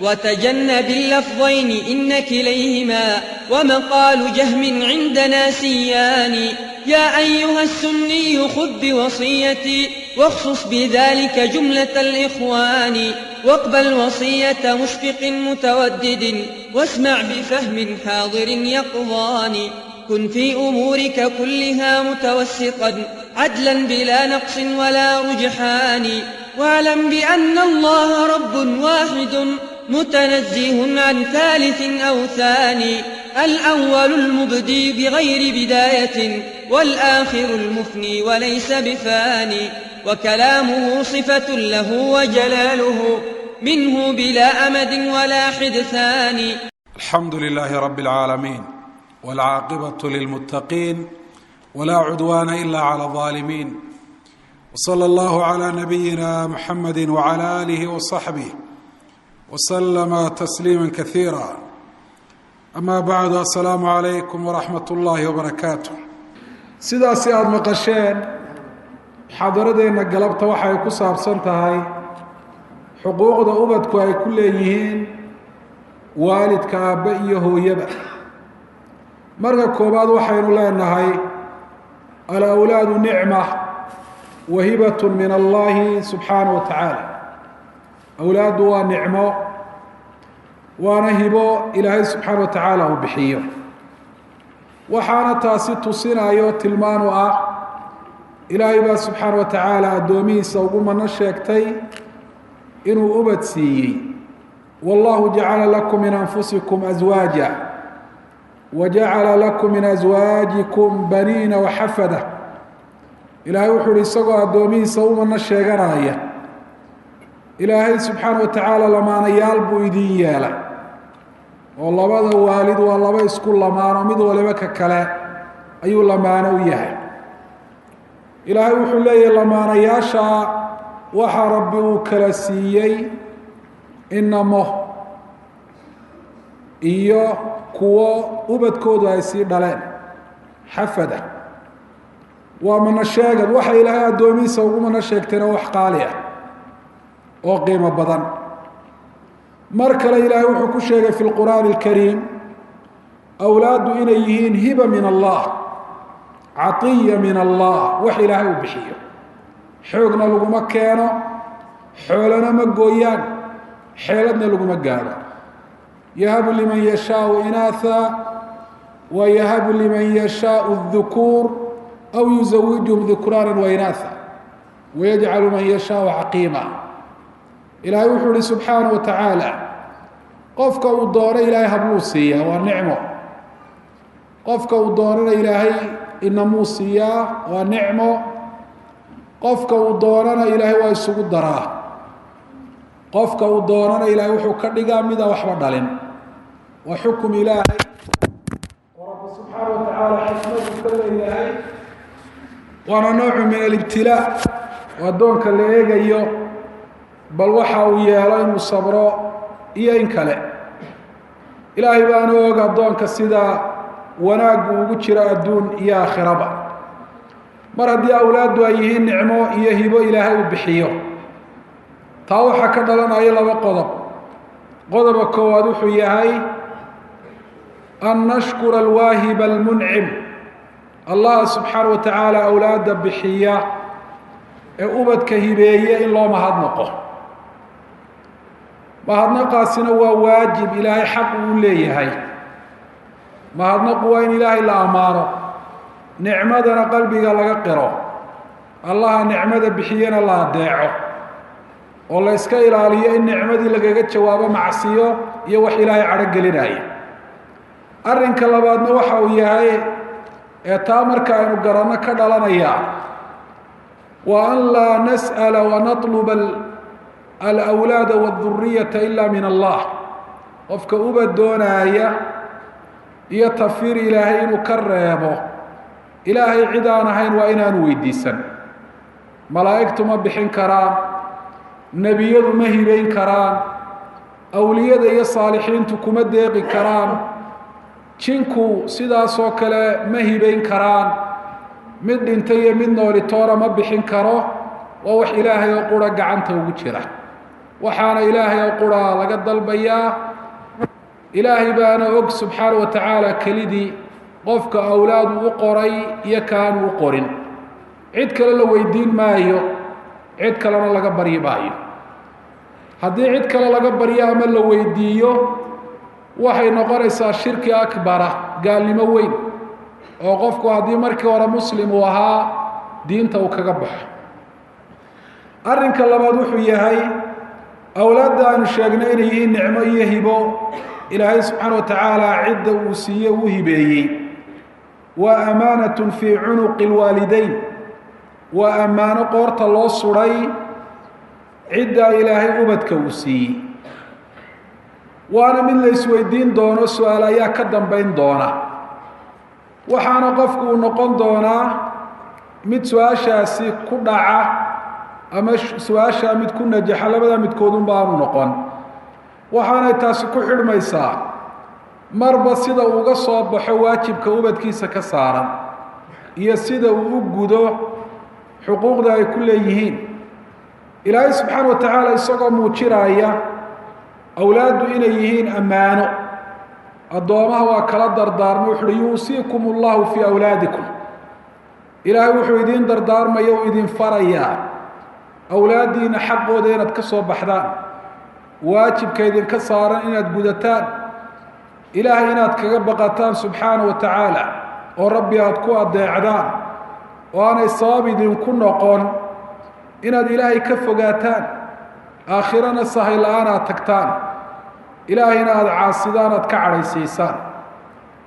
وتجنب اللفظين إن كليهما ومقال جهم عندنا سيان. يا أيها السني خذ بوصيتي واخصص بذلك جملة الإخوان، واقبل وصية مشفق متودد واسمع بفهم حاضر يقظان. كن في أمورك كلها متوسطا عدلا بلا نقص ولا رجحان، واعلم بأن الله رب واحد متنزه عن ثالث أو ثاني، الأول المبدي بغير بداية والآخر المفني وليس بفاني، وكلامه صفة له وجلاله منه بلا أمد ولا حدثان. الحمد لله رب العالمين، والعاقبة للمتقين، ولا عدوان إلا على الظالمين، وصلى الله على نبينا محمد وعلى آله وصحبه وسلم تسليما كثيرا. أما بعد، السلام عليكم ورحمة الله وبركاته. Sidaasi aada maqasheen, muxaadaradeenna galabta waxay ku saabsan tahay xuquuqda ubadku ay ku leeyihiin waalidka, aabbe iyo hooyaba. Marka koowaad, waxaynu leenahay: الأولاد نعمة وهبة من الله سبحانه وتعالى. Awlaaddu waa nicmo, waana hibo Ilaahay subxaana wa tacaala uu bixiyo. Waxaana taasi tusinayo tilmaan u ah, Ilaahay baa subxaana wa tacaala addoomihiisa ugu mano sheegtay inuu ubad siiyey. والله جعل لكم من أنفسكم أزواجا وجعل لكم من أزواجكم بنين وحفدة. Ilaahay wuxuu uhi, isagoo addoomihiisa u mano sheeganaya, Ilaahay subxaana wa tacaala lamaanayaal buu idin yeelay, oo labada waalid waa laba isku lamaano, mid waliba ka kale ayuu lamaano u yahay. Ilaahay wuxuu leeyahay, lamaanayaasha waxaa Rabbi uu kala siiyey inamo iyo kuwo ubadkoodu ay sii dhaleen, حفدة. Waa mano sheegad waxa Ilaahay addoomihiisa ugu mano sheegtayna, wax qaali ah oo qiimo badan. Mar kale Ilaahay wuxuu ku sheegay في القرآن الكريم awlaaddu inay yihiin هبة من الله، عطية من الله, wax Ilaahay uu bixiyo. Xoogna laguma keeno, xoolana ma gooyaan, xeeladna laguma gaadho. يهب لمن يشاء إناثا ويهب لمن يشاء الذكور أو يزوجهم ذكرانا وإناثا ويجعل من يشاء عقيما. Ilaahay wuxuu uhi subxaana wa tacaala, qofka uu doono Ilaahay habluu siiyaa, waa nicmo. Qofka uu doonana Ilaahay inamuu siiyaa, waa nicmo. Qofka uu doonana Ilaahay waa isugu daraa. Qofka uu doonana Ilaahay wuxuu ka dhigaa midaan waxba dhalin. Waa xukum Ilaahay oo Rabbi subxaana wa tacaala xikmadu ka leeyahay, waana نوع من الابتلاء oo addoonka la eegayo bal waxa uu yeelo, inuu sabro iyo in kale. Ilaahay baana og addoonka sida wanaaggu ugu jiro adduun iyo aakhiraba. Mar haddii awlaaddu ay yihiin nicmo iyo hibo Ilaahay uu bixiyo, taa waxaa ka dhalanaya laba qodob. Qodoba koowaad wuxuu yahay أن نشكر الواهب المنعم, Allah subxaana wa tacaala awlaadda bixiya ee ubadka hibeeye in loo mahadnaqo. Mahadnaqaasina waa waajib Ilaahay xaq uu leeyahay. Mahadnaqu waa in Ilaahay la ammaano, nicmadana qalbiga laga qiro, Allaha nicmada bixiyena la adeeco, oo la iska ilaaliyo in nicmadii lagaga jawaabo macsiyo iyo wax Ilaahay cadho gelinaya. Arrinka labaadna waxa uu yahay ee taa marka aynu garanno ka dhalanaya waa أن لا نسأل ونطلب الأولاد والذرية إلا من الله. Qofka ubad doonaaya iyo tafiir Ilaahay inuu ka reebo, Ilaahay cid aan ahayn waa inaanu weydiisan. Malaa'igtu ma bixin karaan, nebiyadu ma hibeyn karaan, awliyada iyo saalixiintu kuma deeqi karaan, jinku sidaasoo kale ma hibeyn karaan, mid dhintay iyo mid noolitoona ma bixin karo. Waa wax Ilaahay oo qura gacanta ugu jira. Waxaana Ilaahay oo quraa laga dalbayaa. Ilaahay baana og subxaana wa tacaala kelidii qofka awlaadu u qoray iyo kaanu u qorin. Cid kale la weydiin maayo, cid kalena laga baryi maayo. Haddii cid kale laga baryo ama la weydiiyo, waxay noqonaysaa shirki akbara, gaalnimo weyn, oo qofku haddii markii hore muslim uu ahaa diinta uu kaga baxo. Arrinka labaad wuxuu yahay, awlaadda aynu sheegnay inay yihiin nicmo iyo hibo Ilaahay subxaana wa tacaala cidda uu siiye uu hibeeyey, waa amaanatun fii cunuqi lwaalideyn, waa ammaano qoorta loo suray ciddaa Ilaahay ubadka uu siiyey, waana mid la isweydiin doono, su-aal ayaa ka dambeyn doona. Waxaana qofku uu noqon doonaa mid su-aashaasi ku dhaca ama su-aashaa mid ku najaxa, labada midkoodunba aanu noqon. Waxaanay taasi ku xidhmaysaa marba sida uu uga soo baxo waajibka ubadkiisa ka saaran iyo sida uu u gudo xuquuqda ay ku leeyihiin. Ilaahay subxaana wa tacaala isagoo muujinaya awlaaddu inay yihiin ammaano, addoomaha waa kala dardaarmay. Wuxu uhi: yuusiikum allahu fii awlaadikum. Ilaahay wuxuu idiin dardaarmaya, uu idin farayaa awlaaddiina xaqooda inaad ka soo baxdaan, waajibka idinka saaran inaad gudataan, Ilaahay inaad kaga baqataan subxaana wa tacaala, oo Rabbi aada ku adeecdaan, oo aanay sabab idinku noqon inaad Ilaahay ka fogaataan, aakhirana sahay la-aan aad tagtaan, Ilaahayna aada caasidaan, aad ka cadhaysiisaan.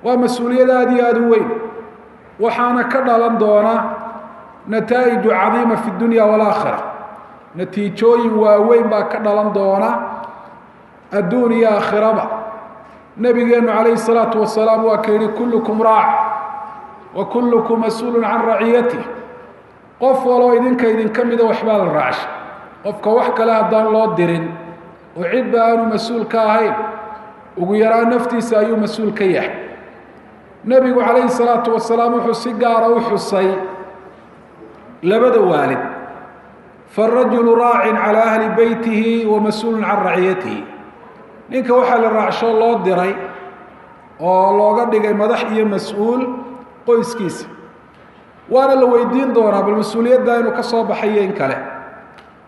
Waa mas-uuliyad aada iyo aada u weyn, waxaana ka dhalan doona nataa'iju cadiima fi dunya waalaakhira, natiijooyin waaweyn baa ka dhalan doona adduun iyo aakhiraba. Nabigeenu calayhi salaatu wasalaam waa ka yihi: kullukum raac wa kullukum mas-uulun can raciyatih. Qof waloo idinka idinka mida waxbaa la raacshay. Qofka wax kale haddaan loo dirin oo cidba aanu mas-uul ka ahayn, ugu yaraan naftiisa ayuu mas-uul ka yahay. Nebigu calayhi salaatu wasalaam wuxuu si gaara u xusay labada waalid: faarajulu raacin calaa ahli beytihi wa mas-uulun can raciyatihi. Ninka waxaa la raacsho loo diray oo looga dhigay madax iyo mas-uul qoyskiisa, waana la weydiin doonaa bal mas-uuliyadda inuu ka soo baxayo in kale.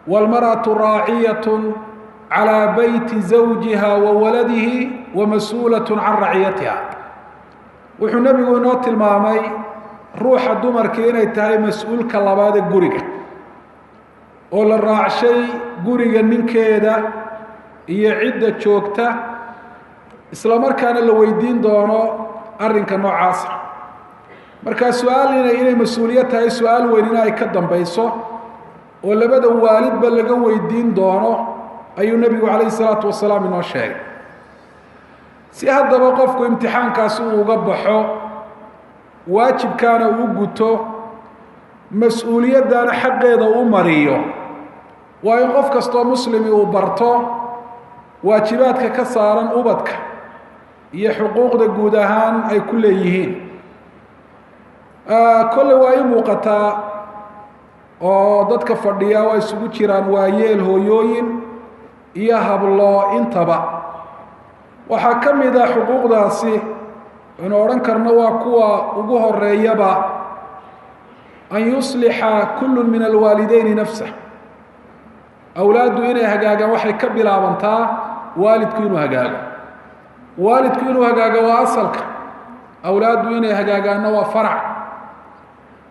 Waalmar'atu raaciyatun calaa beyti zawjiha wa waladihi wa mas-uulatun can raciyatiha. Wuxuu nebigu inoo tilmaamay ruuxa dumarka inay tahay mas-uulka labaad ee guriga, oo la raacshay guriga ninkeeda iyo cidda joogta, isla markaana la weydiin doono arrinka noocaasa. Markaa su-aal inay mas-uuliyad tahay, su-aal weynina ay ka dambayso oo labada waalidba laga weydiin doono, ayuu nebigu calayhi salaatu wasalaam inoo sheegay. Si haddaba qofku imtixaankaasi uu uga baxo, waajibkaana uu guto, mas-uuliyaddaana xaqeeda u mariyo, waa in qof kastoo muslimi uu barto waajibaadka ka saaran ubadka iyo xuquuqda guud ahaan ay ku leeyihiin. Kolley waa i muuqataa oo dadka fadhiya waa isugu jiraan waayeel, hooyooyin iyo hablo intaba. Waxaa ka mid ah xuquuqdaasi aynu odhan karno waa kuwa ugu horeeyaba, an yuslixa kullu min alwaalideyni nafsah. Awlaaddu inay hagaagaan waxay ka bilaabantaa waalidku inuu hagaago. Waalidku inuu hagaago waa asalka, awlaaddu inay hagaagaanna waa farac.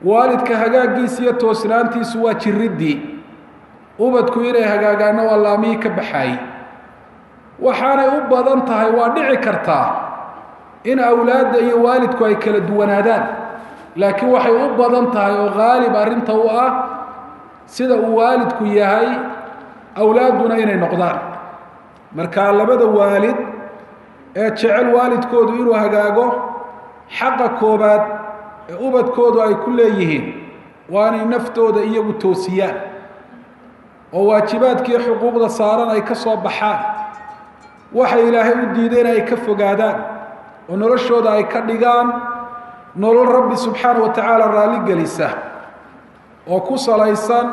Waalidka hagaaggiisa iyo toosnaantiisu waa jiriddii, ubadku inay hagaagaanna waa laamihii ka baxaayey. Waxaanay u badan tahay, waa dhici kartaa in awlaadda iyo waalidku ay kala duwanaadaan, laakiin waxay u badan tahay oo haalib arrinta u ah sida uu waalidku yahay awlaadduna inay noqdaan. Markaa labada waalid ee jecel waalidkoodu inuu hagaago, xaqa koobaad ee ubadkoodu ay ku leeyihiin waa inay naftooda iyagu toosiyaan oo waajibaadkiiyo xuquuqda saaran ay ka soo baxaan, waxay Ilaahay u diideen ay ka fogaadaan, oo noloshooda ay ka dhigaan nolol Rabbi subxaana wa tacaala raalli gelisa oo ku salaysan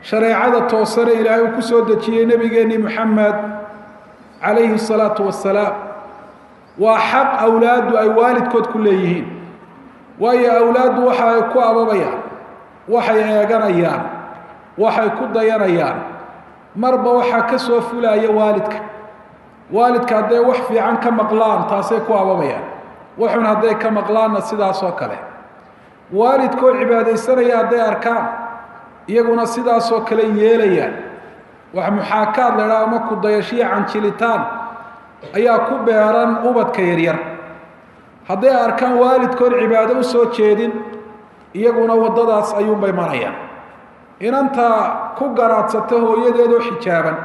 Shareecada toosane Ilaahay uu ku soo dejiyey nebigeennii Moxamed calayhi الsalaatu wasalaam. Waa xaq awlaaddu ay waalidkood ku leeyihiin, waayo awlaaddu waxa ay ku ababayaan, waxay eeganayaan, waxay ku dayanayaan marba waxaa ka soo fulaya waalidka. Waalidka hadday wax fiican ka maqlaan, taasay ku ababayaan, waxun hadday ka maqlaanna sidaasoo kale. Waalidkoo cibaadaysanaya hadday arkaan, iyaguna sidaasoo kale yeelayaan. Wax muxaakaad la idhaha ama ku dayashiyo canjilitaan ayaa ku beeran ubadka yaryar. Hadday arkaan waalidkoon cibaado u soo jeedin, iyaguna waddadaas ayuunbay marayaan. Inanta ku garaadsata hooyadeedoo xijaaban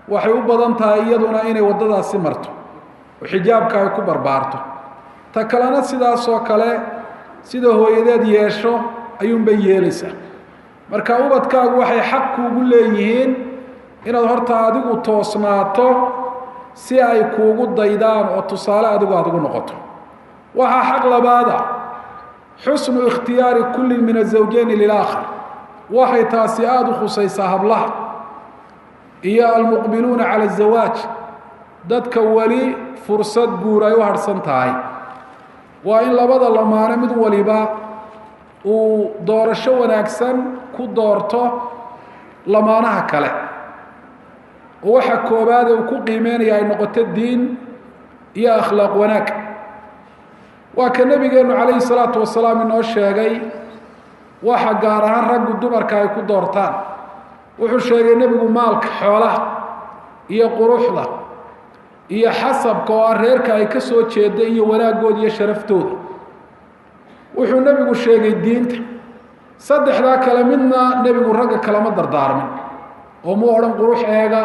waxay u badan tahay iyaduna inay waddadaasi marto oo xijaabka ay ku barbaarto. Ta kalena sidaasoo kale, sida hooyadeed yeesho ayuunbay yeelaysaa. Marka ubadkaagu waxay xaq kuugu leeyihiin inaad horta adigu toosnaato si ay kuugu daydaan oo tusaale adigu aad ugu noqoto. Waxaa xaq labaada xusnu ikhtiyaari kullin min azawjeyni lilaakhar. Waxay taasi aada u khusaysaa hablaha iyo almuqbiluuna cala azawaaj, dadka weli fursad guur ay u harhsan tahay. Waa in labada lamaane mid waliba uu doorasho wanaagsan ku doorto lamaanaha kale, oo waxa koobaade uu ku qiimeynaya ay noqoto diin iyo akhlaaq wanaag. Waa ka nabigeenu calayhi salaatu wasalaam inoo sheegay waxa gaar ahaan raggu dumarka ay ku doortaan. Wuxuu sheegay nebigu maalka, xoolaha iyo quruxda iyo xasabka oo ah reerka ay ka soo jeeda iyo wanaaggooda iyo sharaftooda. Wuxuu nebigu sheegay diinta. Saddexdaa kale midna nebigu ragga kalama dardaarmin, oo mu odhan qurux eega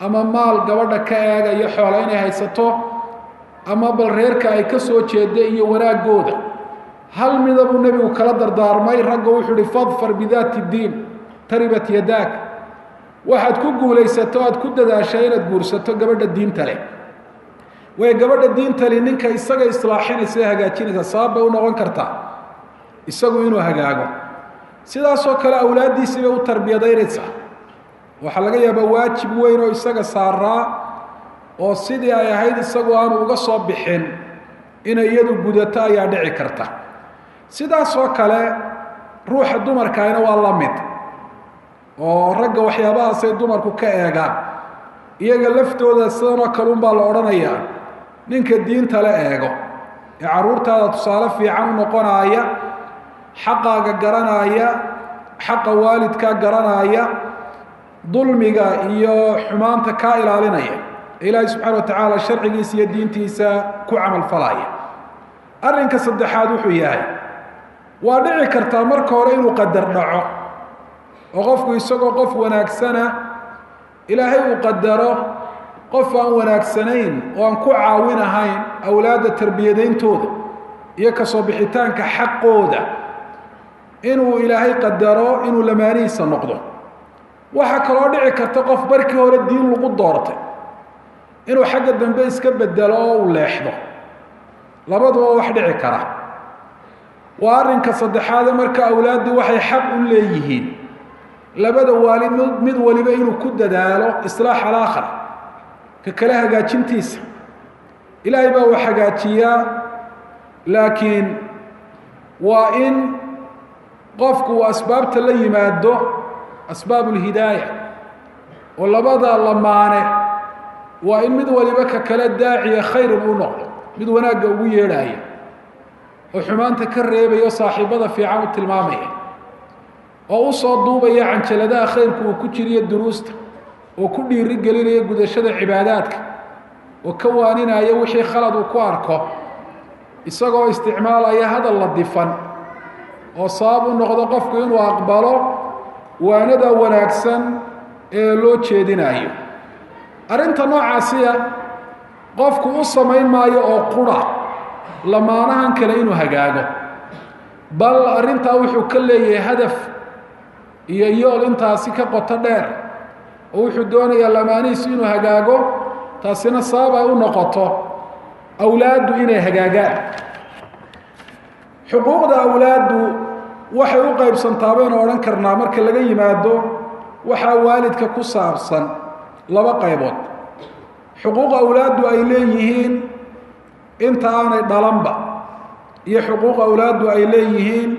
ama maal gabadha ka eega iyo xoola inay haysato ama bal reerka ay ka soo jeeda iyo wanaaggooda. Hal mida buu nebigu kala dardaarmay ragga, wuxuu uhi: "Fadfar bidaati diin taribat yadaak." Waxaad ku guulaysato, aad ku dadaashaa inaad guursato gabadha diinta leh. Way gabadha diinta leh ninka isaga islaaxinaysa ee hagaajinaysa, sabab bay u noqon kartaa isagu inuu hagaago. Sidaasoo kale awlaaddiisii bay u tarbiyadaynaysaa. Waxaa laga yaabaa waajib weyn oo isaga saaraa oo sidii ay ahayd isagu aanu uga soo bixin inay iyadu gudato ayaa dhici karta. Sidaasoo kale ruuxa dumarkaahina waa la mid, oo ragga waxyaabahaasay dumarku ka eegaan. Iyaga laftooda sidanoo kale unbaa la odhanayaa: ninka diinta la eego ee carruurtaada tusaale fiican u noqonaaya, xaqaaga garanaaya, xaqa waalidkaa garanaaya, dulmiga iyo xumaanta kaa ilaalinaya, Ilaahay subxaana wa tacaala sharcigiisa iyo diintiisa ku camal falaya. Arrinka saddexaad wuxuu yahay, waa dhici kartaa marka hore inuu qadar dhaco oo qofku isagoo qof wanaagsana Ilaahay uu qadaro qof aan wanaagsanayn oo aan ku caawinahayn awlaadda tarbiyadayntooda iyo kasoo bixitaanka xaqooda inuu Ilaahay qadaro inuu lamaanihiisa noqdo. Waxaa kaloo dhici karta qof barkii hore diin lagu doortay inuu xagga dambe iska bedelo oo uu leexdo. Labaduba wax dhici kara. Waa arrinka saddexaade. Marka awlaaddii waxay xaq u leeyihiin labada waalid mid waliba inuu ku dadaalo islaax alaakhar, ka kale hagaajintiisa. Ilaahay baa wax hagaajiyaa, laakiin waa in qofku uu asbaabta la yimaado, asbaab ulhidaaya, oo labada lamaane waa in mid waliba ka kale daaciya khayrin u noqdo, mid wanaagga ugu yeedhaya oo xumaanta ka reebaya o saaxiibada fiican u tilmaamaya oo usoo duubaya canjaladaha khayrku uu ku jiriyo duruusta, oo ku dhiiri gelinaya gudashada cibaadaadka, oo ka waaninaya wixii khalad uu ku arko, isagoo isticmaalaya hadal la difan oo sabab u noqdo qofku inuu aqbalo waanada wanaagsan ee loo jeedinayo. Arrinta noocaasiya qofku u samayn maayo oo qura lamaanahan kale inuu hagaago, bal arrintaa wuxuu ka leeyahay hadaf iyo yool intaasi ka qoto dheer, oo wuxuu doonayaa lamaanihiisu inuu hagaago, taasina sabab ay u noqoto awlaaddu inay hagaagaan. Xuquuqda awlaaddu waxay u qaybsantaa baynu odhan karnaa, marka laga yimaado Waxaa waalidka ku saabsan laba qaybood: xuquuq awlaaddu ay leeyihiin inta aanay dhalanba, iyo xuquuq awlaaddu ay leeyihiin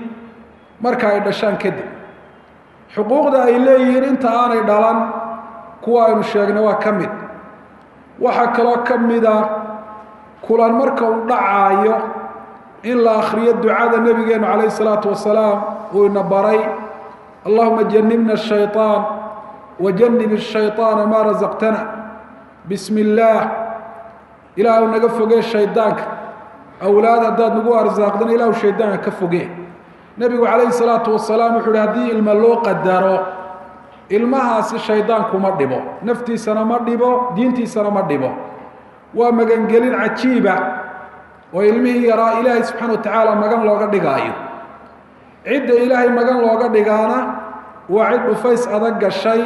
marka ay dhashaan kadib. Xuquuqda ay leeyihiin inta aanay dhalan kuwa aynu sheegnay waa ka mid. Waxaa kaloo ka mida kulan marka uu dhacaayo in la akhriyo ducada nabigeenu calayhi salaatu wasalaam uu ina baray: allahuma janibna ashayطaan wajanib الshayطaana maa rasaqtana, bismi illaah. Ilaahu naga fogee shaydaanka, awlaad haddaad nagu arsaaqdana ilaahu shaydaanka ka fogee. Nebigu calayhi salaatu wasalaam wuxu uhi haddii ilma loo qadaro, ilmahaasi shaydaanku ma dhibo, naftiisana ma dhibo, diintiisana ma dhibo. Waa magangelin cajiiba oo ilmihii yaraa Ilaahay subxaana wa tacaala magan looga dhigaayo. Cidda Ilaahay magan looga dhigaana waa cid dhufays adag gashay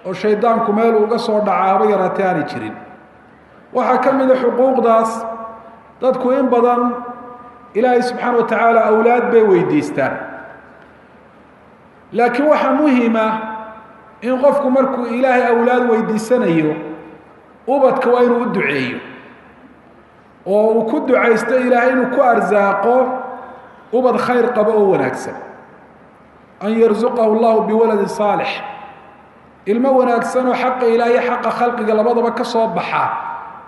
oo shaydaanku meel uga soo dhacaaba yaraatee aanay jirin. Waxaa ka mid a xuquuqdaas, dadku in badan Ilaahay subxaana wa tacaala awlaad bay weydiistaan, laakiin waxaa muhima in qofku markuu Ilaahay awlaad weydiisanayo ubadka waa inuu u duceeyo oo uu ku ducaysto Ilaahay inuu ku arsaaqo ubad khayr qabo oo wanaagsan, an yarzuqahu allahu biwaladin saalix, ilmo wanaagsan oo xaqa Ilaahay xaqa khalqiga labadaba ka soo baxa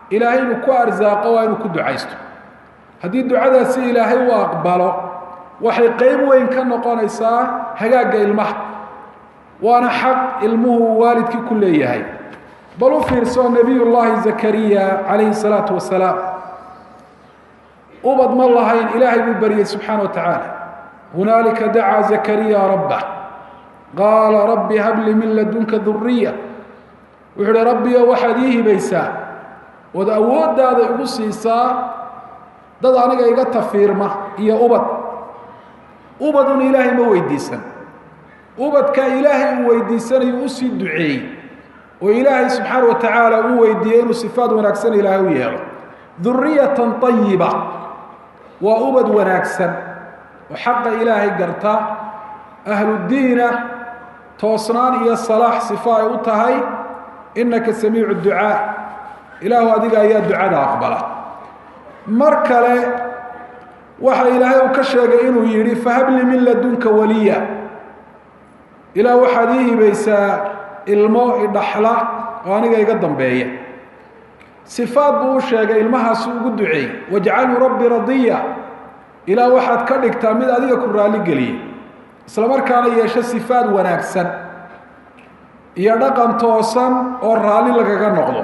Ilaahay inuu ku arsaaqo waa inuu ku ducaysto. Haddii ducadaasi Ilaahay u aqbalo, waxay qeyb weyn ka noqonaysaa hagaagga ilmaha, waana xaq ilmuhu waalidkii ku leeyahay. Bal u fiirso Nebiyullaahi Zakariya calayhi salaatu wasalaam, ubad ma lahayn, Ilaahay buu baryey subxaana wa tacaala. Hunaalika dacaa Zakariya rabbah, qaala rabbi habli min ladunka duriya. Wuxuu uhi: Rabbiyo, waxaad ii hibaysaa ood awooddaada igu siisaa dad aniga iga tafiirma iyo ubad. Ubadun Ilaahay ma weydiisan, ubadka Ilaahay uu weydiisanayo usii duceeyey oo Ilaahay subxaana wa tacaala uu weydiiyey inuu sifaad wanaagsan Ilaahay u yeelo, duriyatan ayiba, waa ubad wanaagsan oo xaqa Ilaahay garta, ahludiina, toosnaan iyo salaax sifa ay u tahay. Inaka samiicu ducaa, Ilaahu adiga ayaa ducada aqbala. Mar kale waxa Ilaahay uu ka sheegay inuu yidhi: fahabli min ladunka waliya, Ilaah waxaad ii hibaysaa ilmo idhaxla oo aniga iga dambeeya. Sifaad buu u sheegay ilmahaasi ugu duceeyey: wajcalhu rabbi radiya, Ilaah waxaad ka dhigtaa mid adiga ku raalligeliya, isla markaana yeesho sifaad wanaagsan iyo dhaqan toosan oo raalli lagaga noqdo.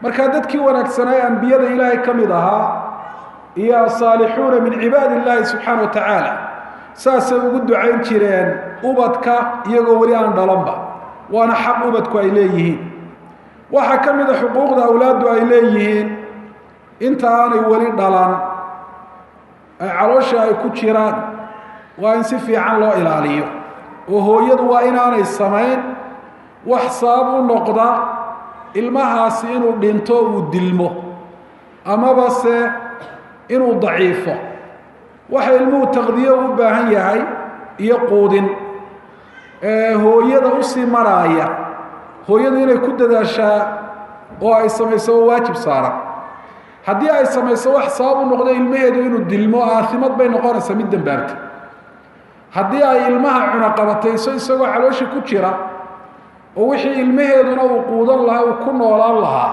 Markaa dadkii wanaagsanaa ee ambiyada Ilaahay ka mid ahaa iyo asaalixuuna min cibaadi illaahi subxaana wa tacaala saasay ugu ducayn jireen ubadka iyagoo weli aan dhalanba, waana xaq ubadku ay leeyihiin. Waxaa ka mid a xuquuqda awlaaddu ay leeyihiin inta aanay weli dhalan ay caloosha ay ku jiraan, waa in si fiican loo ilaaliyo oo hooyadu waa inaanay samayn wax sabab u noqda ilmahaasi inuu dhinto, uu dilmo, amaba se inuu daciifo. Waxa ilmuhu taqdiyo u baahan yahay iyo quudin hooyada usii maraaya, hooyadu inay ku dadaashaa oo ay samayso oo waajib saaran. Haddii ay samayso wax sabab u noqdo ilmaheedu inuu dilmo, aasimad bay noqonaysaa, mid dambaabta. Haddii ay ilmaha cunaqabatayso isagoo caloosha ku jira oo wixii ilmaheeduna uu quudan lahaa, uu ku noolaan lahaa,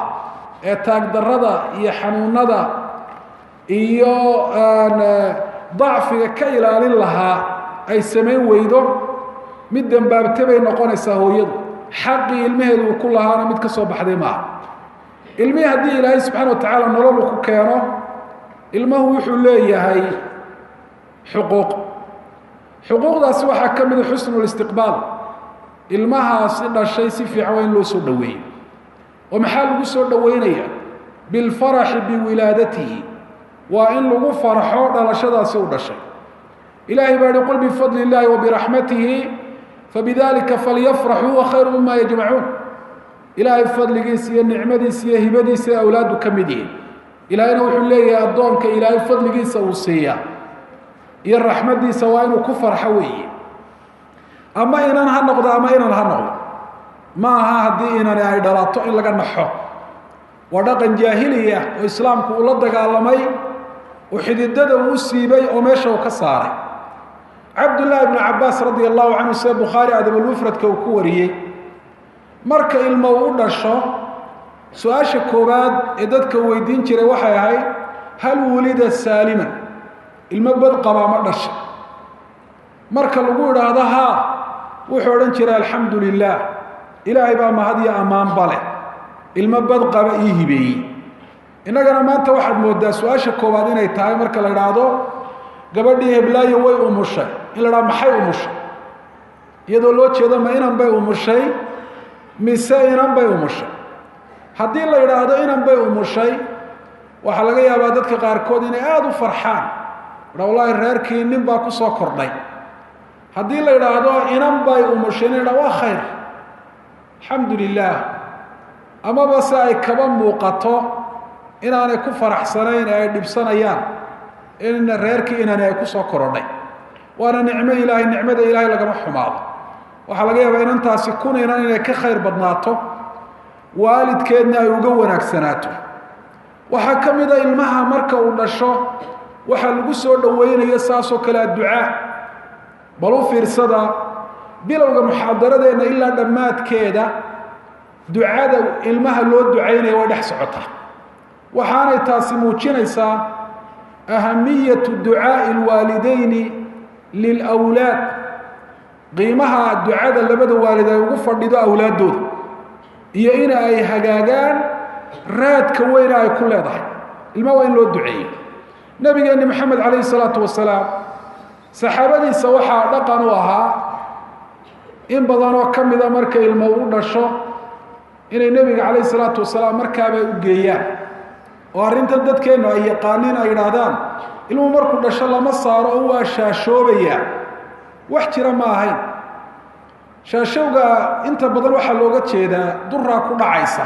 ee taagdarrada iyo xanuunada iyo dacfiga ka ilaalin lahaa ay samayn weydo, mid dambaabte bay noqonaysaa hooyadu, xaqii ilmaheedu uu ku lahaana mid ka soo baxday maaha. Ilmihii haddii Ilaahay subxaana wa tacaala nolol uu ku keeno, ilmahu wuxuu leeyahay xuquuq. Xuquuqdaasi waxaa ka mida xusnu listiqbaal, ilmahaasi dhashay si fiican waa in loo soo dhoweeyo. Oo maxaa lagu soo dhoweynaya? Bilfaraxi biwilaadatihi, waa in lagu farxo dhalashadaasi u dhashay. Ilahay baa yihi: qul bifadli illahi wa biraxmatihi fabidalika falyafraxuu huwa khayru mima yajmacuun. Ilaahay fadligiisa iyo nicmadiisa iyo hibadiisa ay awlaaddu ka mid yihiin. Ilaahayna wuxuu leeyahay addoonka Ilaahay fadligiisa uu siiya iyo raxmaddiisa waa inuu ku farxo weeye, ama inan ha noqdo ama inan ha noqdo. Ma aha haddii inani ay dhalato in laga naxo, waa dhaqan jaahiliya oo islaamku uu la dagaalamay, oo xididada uu siibay oo meesha uu ka saaray. Cabdullaahi ibnu Cabaas radia allahu canhu, sida Bukhaari adabulmufradka uu ku wariyey, marka ilmo uu u dhasho su-aasha koowaad ee dadka weydiin jiray waxay ahayd: hal wulida saaliman? Ilmo bad qabaa ma dhasha? Marka lagu idhaahdo haa, wuxuu odhan jiray: alxamdu lilah, ilaahay baa mahad iyo ammaan bale, ilmo bad qaba ii hibeeyey. Innagana maanta waxaad moodaa su-aasha koowaad inay tahay marka la idhaahdo gabadhii heblaayo way umushay, in la idhahdo maxay umushay, iyadoo loo jeedo ma inan bay umushay mise inan bay umushay. Haddii la idhaahdo inan bay umushay, waxaa laga yaabaa dadka qaarkood inay aada u farxaan, dha wallaahi reerkii nin baa kusoo kordhay. Haddii la idhaahdo inan bay umushay, ina idhah waa khayr, alxamdu lilah, amaba se ay kaba muuqato inaanay ku faraxsanayn ee ay dhibsanayaan in reerkii inani ay kusoo korodhay. Waana nicmo ilaahay, nicmada ilaahay lagama xumaado. Waxaa laga yaabaa inantaasi kun inan inay ka khayr badnaato, waalidkeedna ay uga wanaagsanaato. Waxaa ka mid a ilmaha marka uu dhasho waxaa lagu soo dhoweynayo saasoo kale adducaa. Bal u fiirsada bilowga muxaadaradeenna ilaa dhammaadkeeda, ducada ilmaha loo ducaynaya way dhex socotaa. Waxaanay taasi muujinaysaa ahamiyatu ducaa'i alwaalideyni lilawlaad, qiimaha ducada labada waalid ay ugu fadhido awlaaddooda iyo in ay hagaagaan, raadka weyna ay ku leedahay. Ilmaha waa in loo duceeyo. Nabigeeni Maxamed calayhi salaatu wasalaam saxaabadiisa waxaa dhaqan u ahaa in badanoo ka mida marka ilmo u dhasho inay nebiga calayhi salaatu wasalaam markaabay u geeyaan. Oo arrintan dadkeennu ay yaqaaniin ay yidhaahdaan ilmuhu markuu dhasho lama saaro oo waa shaashoobayaa, wax jira ma ahayn. Shaashowga inta badan waxaa looga jeedaa duraa ku dhacaysa,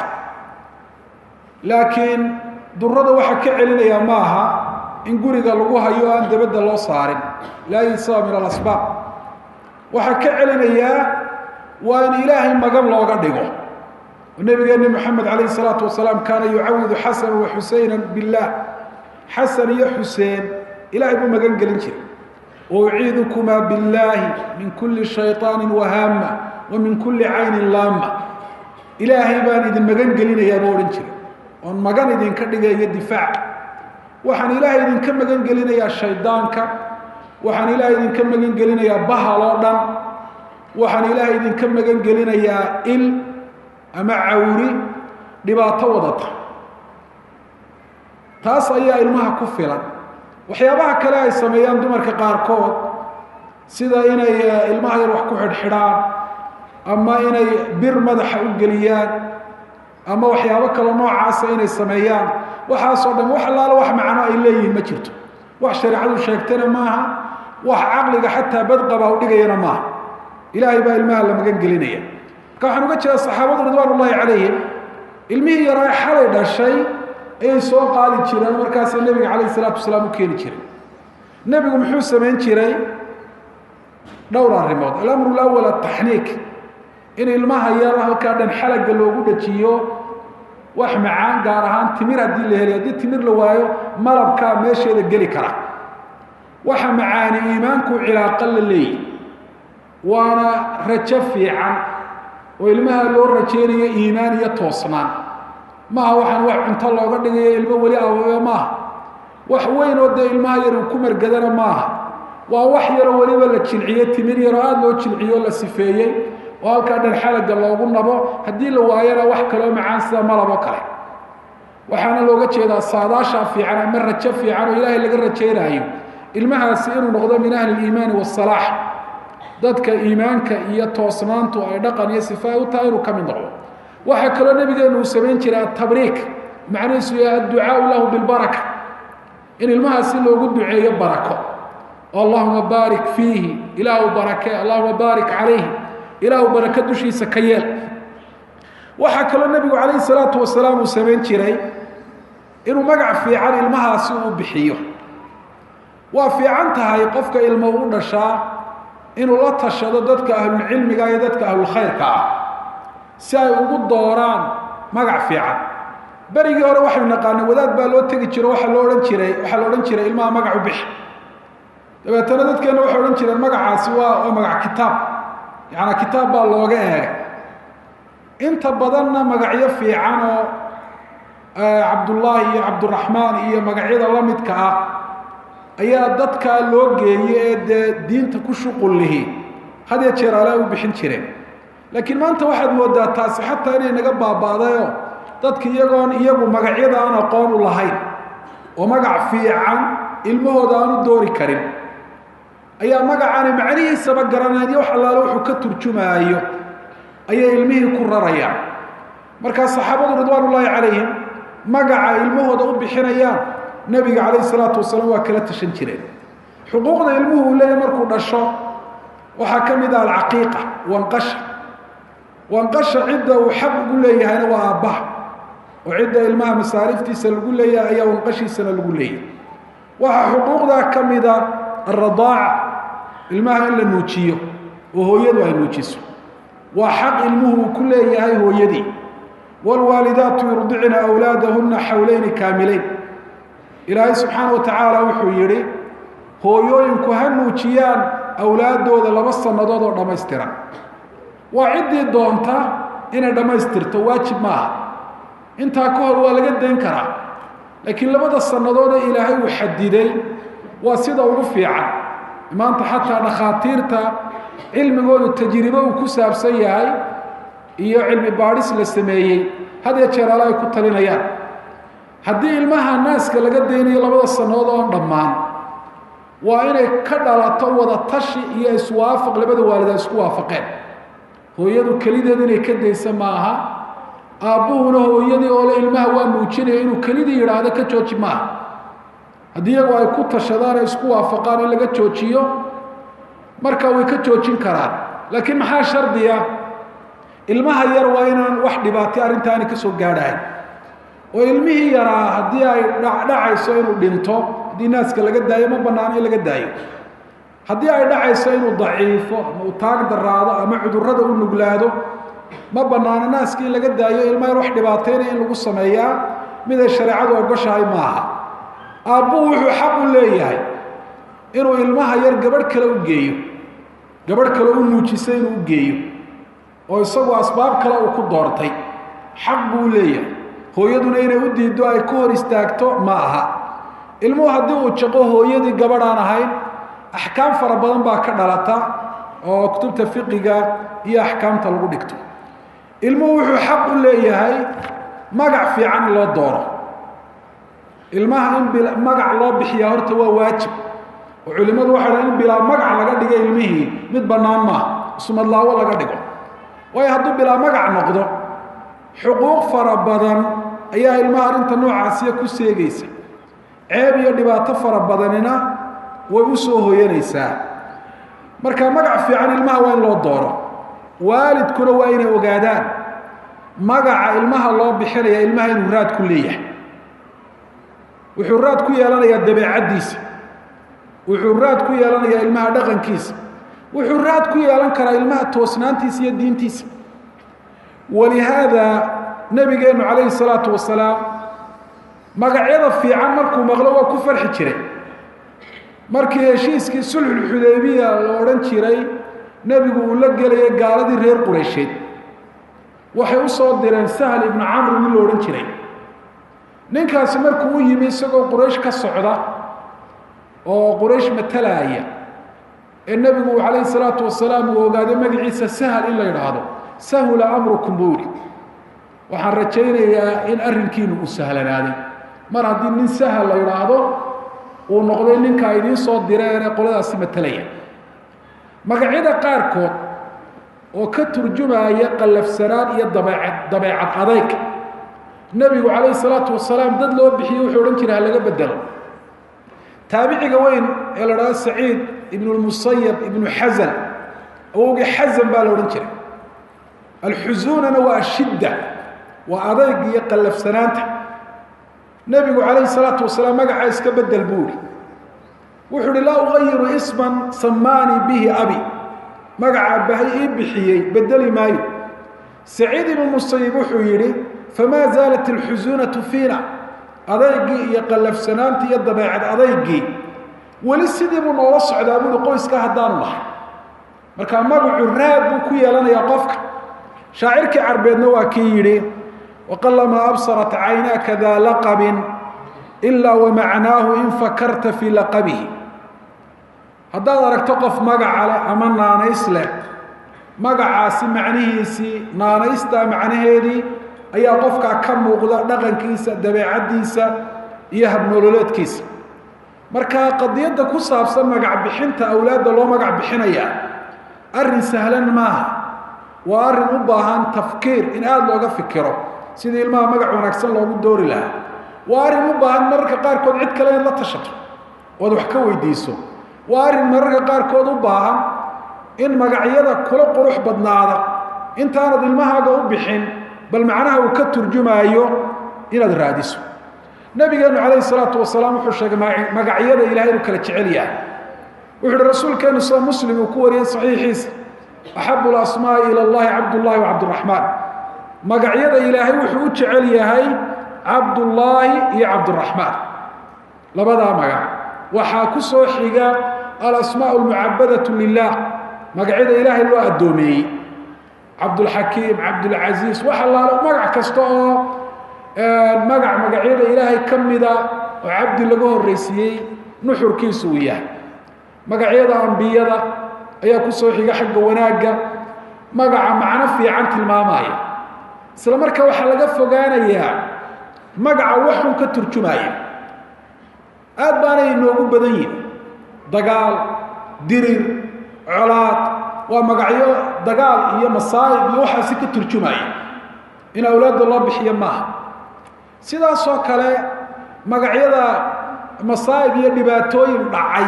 laakiin durada waxaa ka celinayaa ma aha in guriga lagu hayo aan dabadda loo saarin, laa yusaba min alasbaab. Waxaa ka celinayaa waa in ilaahay magan looga dhigo. Nabigeeni Moxamed calayhi salaatu wasalaam kaana yucawidu Xasana wa Xuseyna billaah, Xasan iyo Xuseen ilaahay buu magan gelin jiray. Uciidukumaa billaahi min kuli shayطaani wahaama wa min kuli caynin laama, ilaahay baan idin magan gelinayaa buu odhan jiray, oon magan idinka dhigayo difaac. Waxaan ilaahay idinka magan gelinayaa shaydaanka, waxaan ilaahay idinka magan gelinayaa bahal oo dhan, waxaan ilaahay idinka magan gelinayaa il ama cawri dhibaato wadata. Taas ayaa ilmaha ku filan. Waxyaabaha kale ay sameeyaan dumarka qaarkood, sida inay ilmaha yar wax ku xidhxidhaan ama inay bir madaxa u geliyaan ama waxyaabo kale noocaasa inay sameeyaan, waxaasoo dhan wax allaala wax macno ay leeyihiin ma jirto. Wax shareecadu sheegtana maaha, wax caqliga xataa badqaba u dhigayana maaha. Ilaahay baa ilmaha la magan gelinaya. Marka waxaan uga jeeda saxaabadu ridwaan ullahi calayhim ilmihii yaraa xalay dhashay ayay soo qaadi jireen, markaasay nebiga calayhi salaatu wasalaam u keeni jireen. Nebigu muxuu samayn jiray? Dhowr arrimood. Alamru lawal ataxniik, in ilmaha yar halkaa dhan xalagga loogu dhajiyo wax macaan, gaar ahaan timir haddii la heliyo. Haddii timir la waayo, malabkaa meesheeda geli kara. Waxa macaani iimaanku cilaaqa la leeyahy, waana rajo fiican oo ilmaha loo rajeynayo iimaan iyo toosnaan. Maaha waxaan wax cunto looga dhigayo ilmo weli ababe maaha, wax weyn oo dee ilmaha yar uu ku margadana maaha. Waa wax yaroo weliba la jilciye, timir yaroo aada loo jilciyo o la sifeeyey oo halkaa dhan xalagga loogu nabo. Haddii la waayana wax kaloo macaan sida malab oo kale. Waxaana looga jeedaa saadaashaa fiican ama rajo fiican oo ilaahay laga rajaynaayo ilmahaasi inuu noqdo min ahli liimaani wasalaax, dadka iimaanka iyo toosnaantu ay dhaqan iyo sifa ay u tahay inuu ka mid noqdo. Waxaa kaloo nabigeenu uu samayn jiray atabriik, macnihiisu yahay adducaau lahu bilbaraka, in ilmahaasi loogu duceeyo barako. Allahuma baarik fiihi, ilaahu barake, allahuma baarik calayhi, ilaahu barako dushiisa ka yeel. Waxaa kaloo nebigu calayhi salaatu wasalaam uu samayn jiray inuu magac fiican ilmahaasi uu bixiyo. Waa fiican tahay qofka ilmo u dhashaa inuu la tashado dadka ahlulcilmiga iyo dadka ahlulkhayrka ah, Si ay ugu dooraan magac fiican. Berigii hore waxaynu naqaanay wadaad baa loo tegi jiro, waxaa loo odhan jiray, waxaa la odhan jiray ilmaha magac u bixi. Dabeetana dadkeenna waxay odhan jireen magacaasi waa magac kitaab, yacanaa kitaab baa looga eegay. Inta badanna magacyo fiican oo Cabdullaahi iyo Cabduraxmaan iyo magacyada la midka ah ayaa dadkaa loo geeyey ee dee diinta ku shuqul lihi had ya jeer ale u bixin jireen. Laakiin maanta waxaad moodaa taasi xataa inay naga baaba'dayoo dadka iyagoon iyagu magacyada aan aqoon u lahayn oo magac fiican ilmahooda aan u doori karin ayaa magacaani macnihiisaba garanayn iyo wax allaale wuxuu ka turjumaayo ayay ilmihii ku rarayaan. Markaa saxaabadu ridwaanullaahi calayhim magaca ilmahooda u bixinayaan nebiga calayhi salaatu wasalaam waa kala tashan jireen. Xuquuqda ilmuhu uu leeyahy markuu dhasho waxaa ka mid ah alcaqiiqa, wanqasha. Wanqasha cidda uu xaq ugu leeyahayna waa aabbaha, oo cidda ilmaha masaariiftiisa lagu leeyahay ayaa wanqashiisana lagu leeyahay. Waxaa xuquuqdaa ka mida alradaaca, ilmaha in la nuujiyo oo hooyadu ay nuujiso, waa xaq ilmuhu uu ku leeyahay hooyadii. Waalwaalidaatu yurdicna awlaadahuna xawleyni kaamileyn. Ilaahay subxaana wa tacaala wuxuu yidhi hooyooyinku ha nuujiyaan awlaadooda 2 sannadood oo dhammaystiran. Waa ciddii doonta inay dhammaystirto, waajib maaha. Intaa ka hor waa laga dayn karaa, laakiin 2da sannadood ee ilaahay uu xadiday waa sida ugu fiican. Maanta xataa dhakhaatiirta cilmigoodu tajribo uu ku saabsan yahay iyo cilmi baadhis la sameeyey had ya jeer ale ay ku talinayaan. Haddii ilmaha naaska laga daynayo 2da sannadood oon dhammaan, waa inay ka dhalato wada tashi iyo iswaafaq labada waalid ay isku waafaqeen. Hooyadu kelideed inay ka daysa maaha, aabbuhuna hooyadii oo le ilmaha waa muujinaya inuu kelidii yidhaahdo ka jooji maaha. Haddii iyagu ay ku tashadaan ay isku waafaqaan in laga joojiyo, marka way ka joojin karaan. Laakiin maxaa shardiya? Ilmaha yar waa inaan wax dhibaatay arrintaani ka soo gaadhahayn, oo ilmihii yaraa haddii ay dhacayso inuu dhinto haddii naaska laga daayo, ma banaano in laga daayo. Haddii ay dhacayso inuu daciifo ama uu taag daraado ama cudurrada u nuglaado, ma banaano naaska in laga daayo. Ilmaha yar wax dhibaataynaya in lagu sameeyaa mid ay shareecadu ogoshahay maaha. Aabbuhu wuxuu xaq u leeyahay inuu ilmaha yar gabadh kale u geeyo, gabadh kale u nuujisay inuu u geeyo, oo isagu asbaab kale uu ku doortay, xaq buu u leeyahay. Hooyaduna inay u diiddo ay ka hor istaagto ma aha. Ilmuhu haddii uu jaqo hooyadii gabadh aan ahayn, axkaam fara badan baa ka dhalata oo kutubta fiqiga iyo axkaamta lagu dhigto. Ilmuhu wuxuu xaq u leeyahay magac fiican in loo dooro. Ilmaha in magac loo bixiyaa horta waa waajib, oo culimmadu waxay dhahan in bilaa magac laga dhigo ilmihii mid bannaan maaha, sumadlaawo laga dhigo. Waayo hadduu bilaa magac noqdo xuquuq fara badan ayaa ilmaha arrinta noocaasiya ku seegaysa, ceeb iyo dhibaato fara badanina way u soo hoyanaysaa. Marka magac fiican ilmaha waa in loo dooro. Waalidkuna waa inay ogaadaan magaca ilmaha loo bixinaya ilmaha inuu raad ku leeyahay. Wuxuu raad ku yeelanayaa dabeecaddiisa, wuxuu raad ku yeelanayaa ilmaha dhaqankiisa, wuxuu raad ku yeelan karaa ilmaha toosnaantiisa iyo diintiisa. Walihaada nabigeennu calayhi salaatu wasalaam magacyada fiican markuu maqlo waa ku farxi jiray. Markii heshiiskii sulxulxudaybiya la odhan jiray nebigu uu la gelayay gaaladii reer Qureysheed, waxay u soo direen Sahal ibnu Camr nin la odhan jiray. Ninkaasi markuu u yimi isagoo Quraysh ka socda oo Quraysh matalaaya, ee nebigu calayhi salaatu wasalaam uu ogaaday magaciisa Sahal in la yidhaahdo, sahula amrukum buu yihi, waxaan rajaynayaa in arrinkiinu uu sahlanaaday. Mar haddii nin Sahal la yidhaahdo uu noqday ninkaa idiin soo direen ee qoladaasi matalaya. Magacyada qaarkood oo ka turjumaya qallafsanaan iyo dabeecad adayg, nebigu calayhi salaatu wasalaam dad loo bixiyey wuxuu odhan jiray ha laga bedelo. Taabiciga weyn ee la dhahdo Saciid ibnu lmusayab ibnu Xasan, awowgii Xasan baa la odhan jiray. Alxusuunana waa ashidda, waa adayg iyo qallafsanaanta. Nebigu calayhi salaatu wasalaam magaca iska bedel buu yihi. Wuxuu uhi laa ugayiru isman samaanii bihi abi, magaca aabbahay ii bixiyey bedeli maayo. Saciid ibnu Musayib wuxuu yidhi famaa zaalat alxusuunatu fiina, adaygii iyo qallafsanaantii iyo dabeecad adaygii weli sidii buu noola socdaa buui qoyska haddaanu nahay. Markaa magacu raad buu ku yeelanayaa qofka. Shaacirkii carbeedna waa kii yidhi waqalamaa absarat caynaaka daa laqabin ilaa wamacnaahu in fakarta fii laqabihi. Haddaad aragto qof magaca leh ama naanays leh, magacaasi macnihiisii, naanaystaa macnaheedii ayaa qofkaa ka muuqda dhaqankiisa, dabeecaddiisa iyo habnololeedkiisa. Marka qadiyadda ku saabsan magac bixinta awlaadda loo magac bixinayaa arrin sahlan maaha, waa arrin u baahan tafkiir, in aada looga fikiro sidii ilmaha magac wanaagsan loogu doori lahaa. Waa arrin u baahan mararka qaarkood cid kale inaad la tashato ood wax ka weydiiso. Waa arrin mararka qaarkood u baahan in magacyada kula qurux badnaada intaanad ilmahaaga u bixin bal macnaha uu ka turjumaayo inaad raadiso. Nabigeenu calayhi salaatu wasalaam wuxuu sheegay magacyada ilahay inuu kala jecel yahay. Wuxu uhi rasuulkeenu sida Muslim uu ku wariyey saxiixiisa, axabu lasmaai ila allahi Cabdullahi wa Cabdiraxmaan. Magacyada ilaahay wuxuu u jecel yahay Cabdullaahi iyo Cabdiraxmaan, labadaa magac. Waxaa ku soo xiga alasmaa almucabadatu lilah, magacyada ilaahay loo addoomeeyey, Cabdulxakiim, Cabdulcasiis, wax allaalo magac kasta oo magac magacyada ilaahay ka mida oo cabdi laga horreysiiyey nuxurkiisu uu yahay. Magacyada ambiyada ayaa ku soo xiga xagga wanaagga, magaca macno fiican tilmaamaya. Isla markaa waxaa laga fogaanayaa magaca waxun ka turjumaya. Aada baanay inoogu badan yihin dagaal, dirir, colaad, waa magacyo dagaal iyo masaa'ib iyo waxaasi ka turjumaya, in awlaadda loo bixiyo maaha. Sidaasoo kale magacyada masaa'ib iyo dhibaatooyin dhacay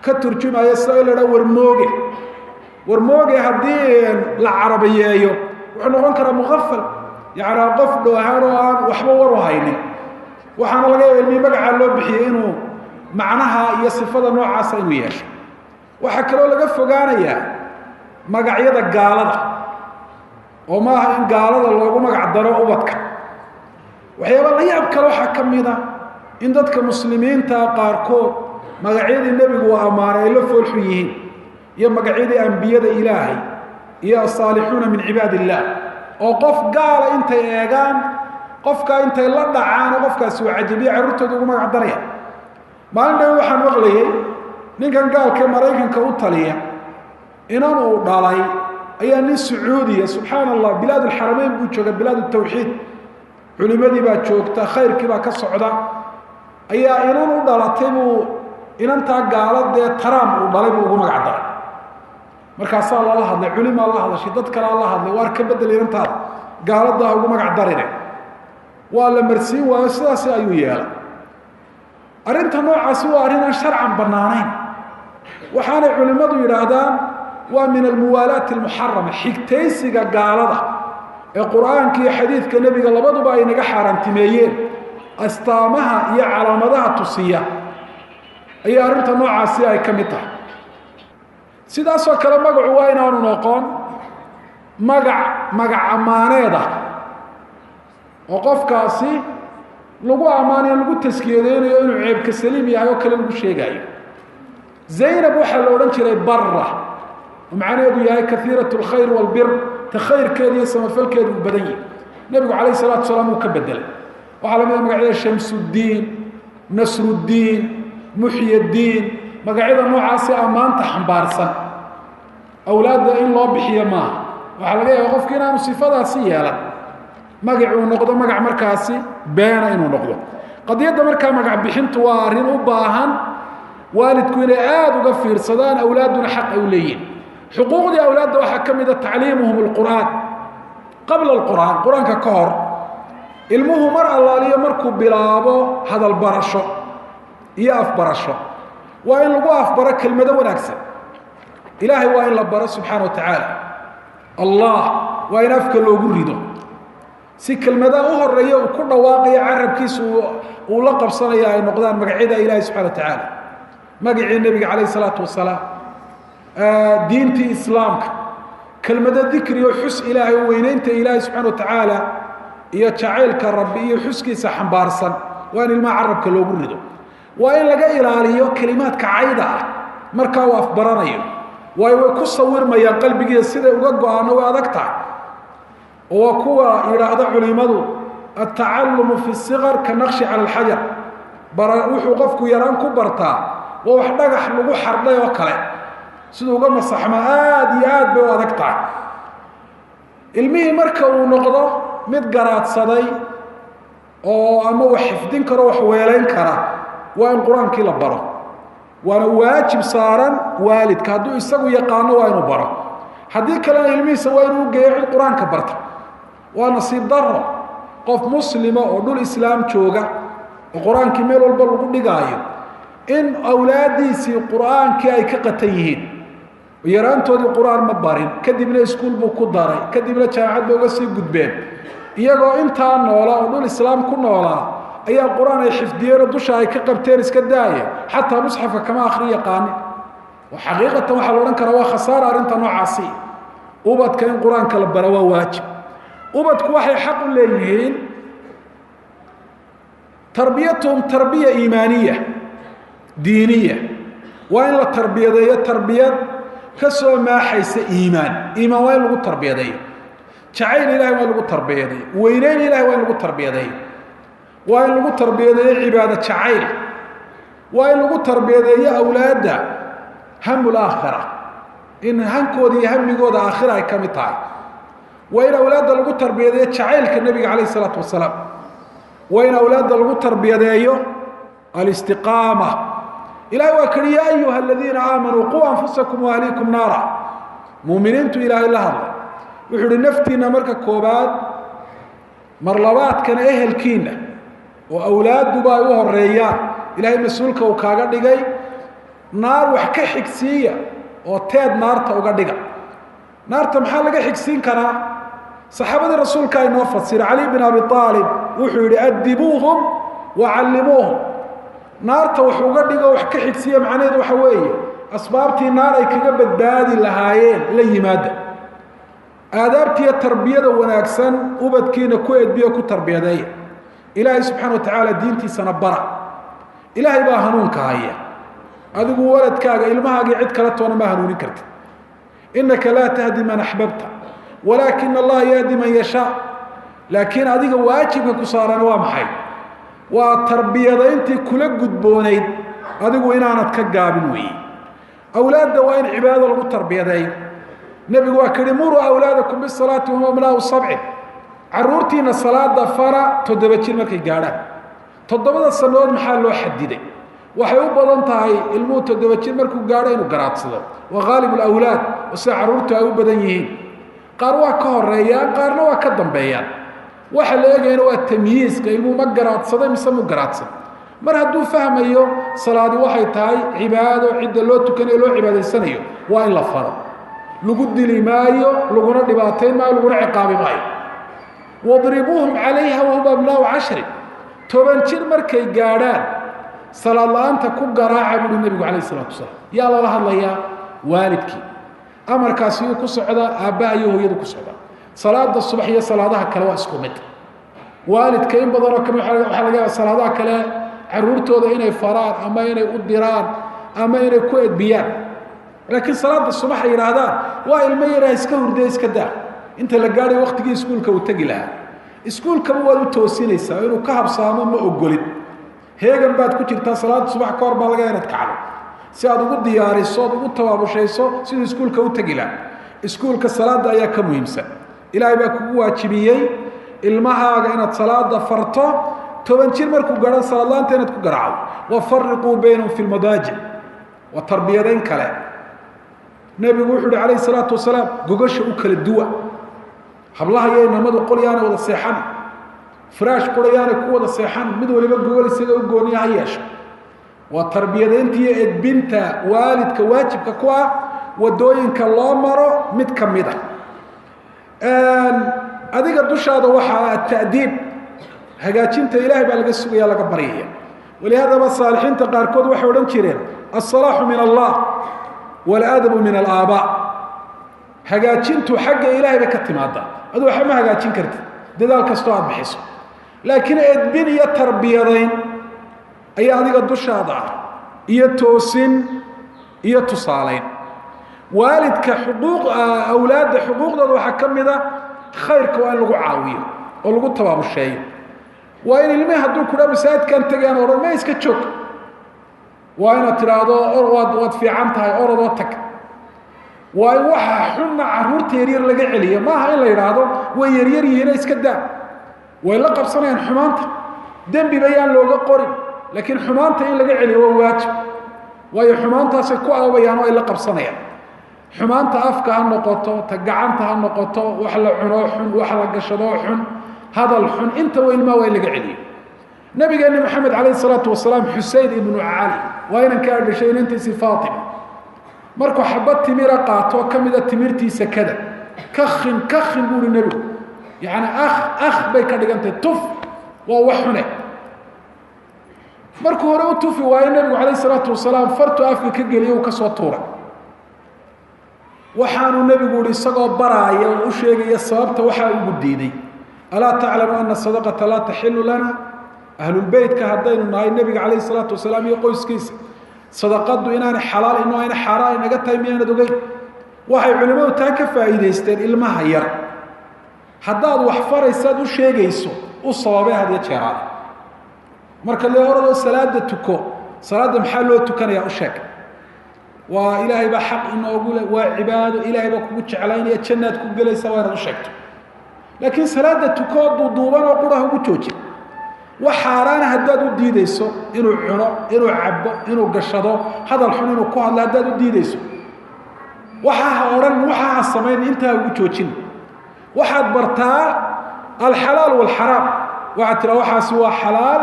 ka turjumaya, sida in la idhaha warmooge. Warmooge haddii la carabiyeeyo wuxuu noqon karaa muqafal, yacnaa qof dhoohaan oo aan waxba war u haynin. Waxaana laga yaaba ilmihii magacaa loo bixiyey inuu macnaha iyo sifada noocaasa inuu yeesho. Waxaa kaloo laga fogaanayaa magacyada gaalada, oo maaha in gaalada loogu magac daro ubadka. Waxyaaba la yaab kale waxaa ka mid a in dadka muslimiinta qaarkood magacyadii nebigu uu ammaanay ay la foolxun yihiin, iyo magacyadii ambiyada ilaahay iyo asaalixuuna min cibaad illaah, oo qof gaala intay eegaan qofkaa intay la dhacaan oo qofkaasi uu cajabiye carruurtooda ugu magac daraya. Maalin dhow waxaan maqlayay ninkan gaalka Maraykanka u taliya inan uu dhalay ayaa nin Sacuudiya, subxaana allah, bilaad alxarameyn buu jooga, bilaad tawxiid, culimadii baa joogta, khayrkii baa ka socda, ayaa inan u dhalatay buu inantaa gaaladee Trump uu dhalay buu ugu magac daray. Markaasaa lala hadlay, culimaa la hadashay, dad kalaa la hadlay, waar ka bedel inantaada gaaladaa ugu magac darine. Waa la marsiin waayo, sidaasi ayuu yeelay. Arrinta noocaasi waa arrin aan sharcan bannaanayn, waxaanay culimmadu yidhaahdaan waa min almuwaalaati almuxarama, xigtaysiga gaalada ee qur-aanka iyo xadiidka nebiga labaduba ay naga xaaraantimeeyeen, astaamaha iyo calaamadaha tusiya ayaa arrinta noocaasi ay ka mid tahay. Sidaasoo kale magacu waa inaanu noqon magac magac ammaaneed ah oo qofkaasi lagu ammaanayo, lagu taskiyadeynayo inuu ceebka saliim yahay oo kale lagu sheegaayo. Zaynab waxaa la odhan jiray Bara, oo macnaheedu yahay kaiirat alkhayr walbir, ta khayrkeeda iyo samafalkeedu uu badan yahay. Nebigu calayh salatu wasalaam uu ka bedelay. Waxaa lamid a magacyada Shamsuddiin, Nasruddiin, Muxyaddiin, magacyada noocaasi ammaanta xambaarsan awlaadda in loo bixiyo maaha. Waxaa laga yaaba qofki inaanu sifadaasi yeelan, magac uu noqdo magac markaasi beena inuu noqdo. Qadiyadda markaa magac bixintu waa arrin u baahan waalidku inay aada uga fiirsadaan, awlaadduna xaq ay u leeyihin. Xuquuqdii awlaadda waxaa ka mid a tacliimuhum alqur'aan qabla alqur'aan, qur-aanka ka hor. Ilmuhu mar allaaliyo markuu bilaabo hadal barasho iyo afbarasho, waa in lagu afbaro kelmado wanaagsan. Ilaahay waa in la baro subxaana wa tacaala, Allah waa in afka loogu rido si kelmadaha u horeeya uu ku dhawaaqayo carabkiisa uu la qabsanaya ay noqdaan magacyada Ilaahay subxana wa tacaala, magacii nebiga calayh isalaatu wasalaam, diintii islaamka. Kelmado dikri oo xus Ilaahay, weyneynta Ilaahay subxana wa tacaala iyo jacaylka Rabbi iyo xuskiisa xambaarsan, waa in ilmaha carabka loogu rido. Waa in laga ilaaliyo kelimaadka cayda ah markaa uu afbaranayo, waayo way ku sawirmayaan qalbigiisa, siday uga go-aano way adag tahay. Oo waa kuwa yidhaahda culimadu: "Altacalumu fi sigar ka naqshi cala alxajar." Wuxuu qofku yaraan ku bartaa waa wax dhagax lagu xardhay oo kale, siduu uga masaxmaa aada iyo aad bay u adag tahay. Ilmihii marka uu noqdo mid garaadsaday oo ama wax xifdin karo, wax weelayn kara, waa in qur-aankii la baro. Waana waajib saaran waalidka. Hadduu isagu yaqaano waa inuu baro, haddii kalena ilmihiisa waa inuu ugeeyo cid qur-aanka barta. Waa nasiib daro qof muslima oo dhul islaam jooga oo qur-aankii meel walba lagu dhigaayo in awlaaddiisii qur-aankii ay ka qatan yihiin. Yaraantoodii qur-aan ma barin, kadibna iskuul buu ku daray, kadibna jaamacad bay uga sii gudbeen. Iyagoo intaa noolaa oo dhul islaam ku noolaa ayaa qur-aan ay xifdiyeenoo dusha ay ka qabteen iska daaya, xataa musxafka kama akri yaqaanin. Oo xaqiiqatan waxaa la odhan karaa waa khasaara arrinta noocaasi. Ubadka in qur-aanka la bara waa waajib. Ubadku waxay xaq u leeyihiin tarbiyatuhum tarbiya iimaaniya diiniya. Waa in la tarbiyadeeyo tarbiyad ka soo maaxaysa iimaan. Iimaan waa in lagu tarbiyadeeyo, jacayl Ilahay waa in lagu tarbiyadeeyo, weyneyn Ilahay waa in lagu tarbiyadeeyo, waa in lagu tarbiyadeeyo cibaado jacayl, waa in lagu tarbiyadeeyo awlaadda hamul aakhira, in hankooda iyo hamigooda aakhira ay ka mid tahay. Waa in awlaadda lagu tarbiyadeeyo jacaylka Nebiga calayh isalaatu wasalaam. Waa in awlaadda lagu tarbiyadeeyo alistiqaama. Ilahay waa kari: "Ya ayuha aladiina aamanuu quu anfusakum waahliikum naara." Muuminiintu Ilaahay la hadlay, wuxuu uhi: naftiinna marka koobaad, mar labaadkana ehelkiinna oo awlaadduba ay u horeeyaan, Ilahay mas-uulka uu kaaga dhigay, naar wax ka xigsiiya oo teed naarta uga dhiga. Naarta maxaa laga xigsiin karaa? Saxaabadii Rasuulka ay noo fasira. Cali bin Abi Aalib wuxuu yihi: "Adibuuhum wacallimuuhum." Naarta wax uga dhigo, wax ka xigsiiya, macnaheedu waxa weeye asbaabtii naar ay kaga badbaadi lahaayeen la yimaada. Aadaabtiiyo tarbiyada wanaagsan ubadkiina ku edbiyo, ku tarbiyadeeya. Ilaahay subxaana wa tacaala diintiisana bara. Ilaahay baa hanuunka haya. Adigu waladkaaga, ilmahaagii, cid kala toona ma hanuunin kartid. "Inaka laa tahdi man axbabta walaakina Allaha yahdi man yashaa." Laakiin adiga waajibka ku saaran waa maxay? Waa tarbiyadayntii kula gudboonayd adigu inaanad ka gaabin weeye. Awlaadda waa in cibaadada lagu tarbiyadeeyo. Nebigu waa kahi: "Muruu awlaadakum bisalaati wahum abnaau sabcin." Caruurtiina salaada fara 7 jir markay gaadhaan. 7da sannadood maxaa loo xadiday? Waxay u badan tahay ilmuhu 7 jir markuu gaadho inuu garaadsado. Waa haalib alawlaad oo sida carruurtu ay u badan yihiin. Qaar waa ka horeeyaan, qaarna waa ka dambeeyaan. Waxa la eegayana waa tamyiiska ilmuhu, ma garaadsaday mise mu garaadsan. Mar hadduu fahmayo salaadi waxay tahay cibaado, cidda loo tukanayo, loo cibaadaysanayo, waa in la faro. Lagu dili maayo, laguna dhibaatayn maayo, laguna ciqaabi maayo. "Wadribuuhum calayha wahum abnaau cashri." 10 jir markay gaadhaan salaad la-aanta ku garaaca, buuhi Nebigu calayh isalaatu wasalaam. Yaa lala hadlayaa? Waalidkii. Amarkaasi yuu ku socdaa? Aabbaha iyo hooyadu ku socdaa. Salaada subax iyo salaadaha kale waa isku mid. Waalidka in badanoo kale waxaa laga yaaba salaadaha kale caruurtooda inay faraan ama inay u diraan ama inay ku edbiyaan, laakiin salaada subax ay yidhaahdaan waa ilmo yaraa, iska hurdee, iska daa inta la gaadhayo waktigii iskuulka uu tegi lahaa. Iskuulkaba waad u toosinaysaa, inuu ka habsaamo ma ogolid. Heegan baad ku jirtaa. Salaada subax ka hor baa laga inaad kacdo si aad ugu diyaariso ood ugu tabaabushayso siduu iskuulka u tegi lahaa. Iskuulka salaada ayaa ka muhiimsan. Ilaahay baa kugu waajibiyey ilmahaaga inaad salaada farto. 10 jir markuu gaadho salaad la-aanta inaad ku garaacdo. "Wafariquu baynahum fi lmadaajic" waa tarbiyadayn kale. Nebigu wuxu uhi calayhi salaatu wasalaam: "Gogasha u kala duwa hablaha iyo inamadu, qol yaanay wada seexan, firaash qura yaanay ku wada seexan, mid waliba gogol isaga u gooniya ha yeesho." Waa tarbiyadaynta iyo edbinta waalidka waajibka ku ah wadooyinka loo maro mid ka mid a. Adiga dushaada waxaa ata'diib, hagaajinta Ilahay baa laga sugaya, laga baryaya. Walihaadaba saalixiinta qaarkood waxay odhan jireen: "Aلsalaaxu min Allah wاladabu min alaabaa." Hagaajintu xagga ilaahay bay ka timaada, adu waxba ma hagaajin kartid dadaal kastoo aada bixiso, laakiin edbin iyo tarbiyadayn ayaa adiga dushaada ah, iyo toosin iyo tusaalayn. Waalidka xuquuq awlaadda xuquuqdooda waxaa ka mid a khayrka waa in lagu caawiyo oo lagu tabaabusheeyo. Waa in ilmihi hadduu kudhaa masaajidkan tegayaan odhan ma iska joog, waa inaad tidhaahdo waad fiican tahay, orodoo tag. Waa in waxa xunna caruurta yaryar laga celiyo, maaha in la yidhaahdo way yaryar yihiino iska daa. Way la qabsanayaan xumaanta, dembi bayaan looga qorin, laakiin xumaanta in laga celiyo waa waajib, waayo xumaantaasay ku ababayaan oo ay la qabsanayaan. Xumaanta afka ha noqoto, ta gacanta ha noqoto, wax la cunoo xun, wax la gashadoo xun, hadal xun, intaba ilmaha waa in laga celiyo. Nabigeeni Maxamed calayh isalaatu wasalaam, Xusein ibnu Cali waa inankaa dhashay inantiisii Faatima, markuu xabad timira qaato ka mida timirtii sakada, kakhin kakhin buu uhi nebigu, yacni akh akh bay ka dhigantahay, tuf, waa wax xune. Markuu hore u tufi waayo nebigu calayh isalaatu wasalaam fartu afka ka geliyo, uu kasoo tuuray. Waxaanuu nebigu ihi isagoo baraaya oo u sheegaya sababta waxaa ugu diiday: alaa taclamu ana sadaqata laa taxilu lana? Ahlulbeytka haddaynu nahay, nebiga calayh isalaatu wasalaam iyo qoyskiisa, sadaqadu inaanay xalaal inoo ayna xaaraan inaga tahay miyaanad ogeyn? Waxay culimmadu taa ka faa'iidaysteen, ilmaha yar haddaad wax faraysaad u sheegayso, u sababay had iyo jeeraade. Marka lee oradoo salaada tuko, salaadda maxaa loo tukanayaa u sheeg. Waa ilaahay baa xaq inoogu le, waa cibaado, ilaahay baa kugu jeclaynaya, jannaad ku gelaysa, waa inaad u sheegto. Laakiin salaada tukoo duuduuban oo quraha ugu jooji. Wax xaaraana haddaad u diideyso, inuu cuno, inuu cabo, inuu gashado, hadal xun inuu ku hadlo haddaad u diideyso, waxa ha odhan, waxa ha samayn, intaa ugu joojin. Waxaad bartaa alxalaal waalxaraam. Waxaad tiraa waxaasi waa xalaal,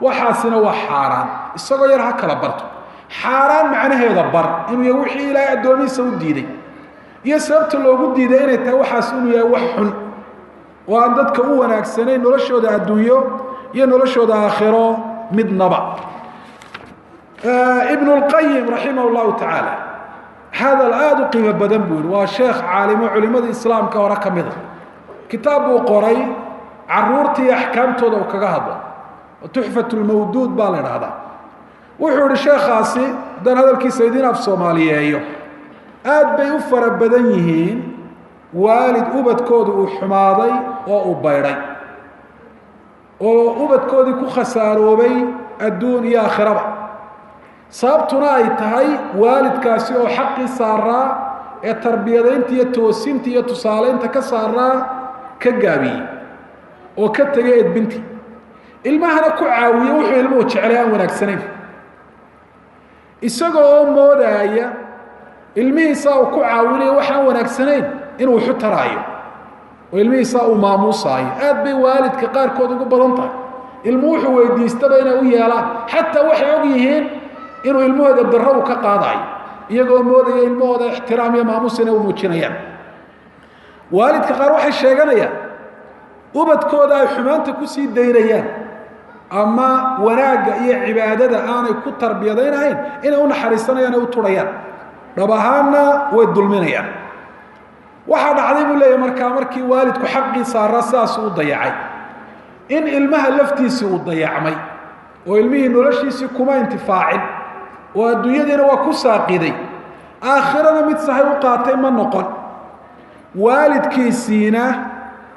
waxaasina waa xaaraan. Isagoo yar ha kala barto. Xaaraan macnaheeda bar, inuu yahay wixii ilaahay addoomihiisa u diiday, iyo sababta loogu diiday inay tahay waxaas inuu yahay wax xun oo aan dadka u wanaagsanayn noloshooda adduunyo iyo noloshooda aakhiro midnaba. Ibn اlqayim raximah llahu tacaala hadal aada u qiimo badan buu yihi. Waa sheekh caalimo culimada islaamka hore ka mida. Kitaab buu qoray caruurta iyo axkaamtooda uu kaga hadlo, Tuxfat lmawduud baa la idhahdaa. Wuxuu yihi sheekhaasi, haddaan hadalkiisa idiin af soomaaliyeeyo, aad bay u fara badan yihiin waalid ubadkooda uu xumaaday oo uu baydhay oo ubadkoodii ku khasaaroobay adduun iyo aakhiraba, sababtuna ay tahay waalidkaasi oo xaqii saaraa ee tarbiyadaynta iyo toosinta iyo tusaaleynta ka saaraa ka gaabiyey oo ka tegay edbintii, ilmahana ku caawiye wuxuu ilmuhu jeclay aan wanaagsanayn, isagoo oo moodaaya ilmihiisaa uu ku caawinayo waxaan wanaagsanayn inuu waxu taraayo oo ilmihiisaa uu maamuusaayo. Aad bay waalidka qaarkood ugu badan tahay ilmu wuxuu weydiistaba inay u yeelaan, xataa waxay og yihiin inuu ilmahooda darro uu ka qaadayo, iyagoo moodaya ilmahooda ixtiraam iyo maamuus inay u muujinayaan. Waalidka qaar waxay sheeganayaan ubadkooda ay xumaanta kusii daynayaan ama wanaagga iyo cibaadada aanay ku tarbiyadaynahayn inay u naxariisanayaan ay u turhayaan, dhab ahaanna way dulminayaan. Waxaa dhacday buu leeyahy, markaa markii waalidku xaqii saaraa sidaas u dayacay, in ilmaha laftiisii uu dayacmay oo ilmihii noloshiisii kuma intifaacin, oo adduunyadiina waa ku saaqiday, aakhirana mid sahay u qaatay ma noqon, waalidkiisiina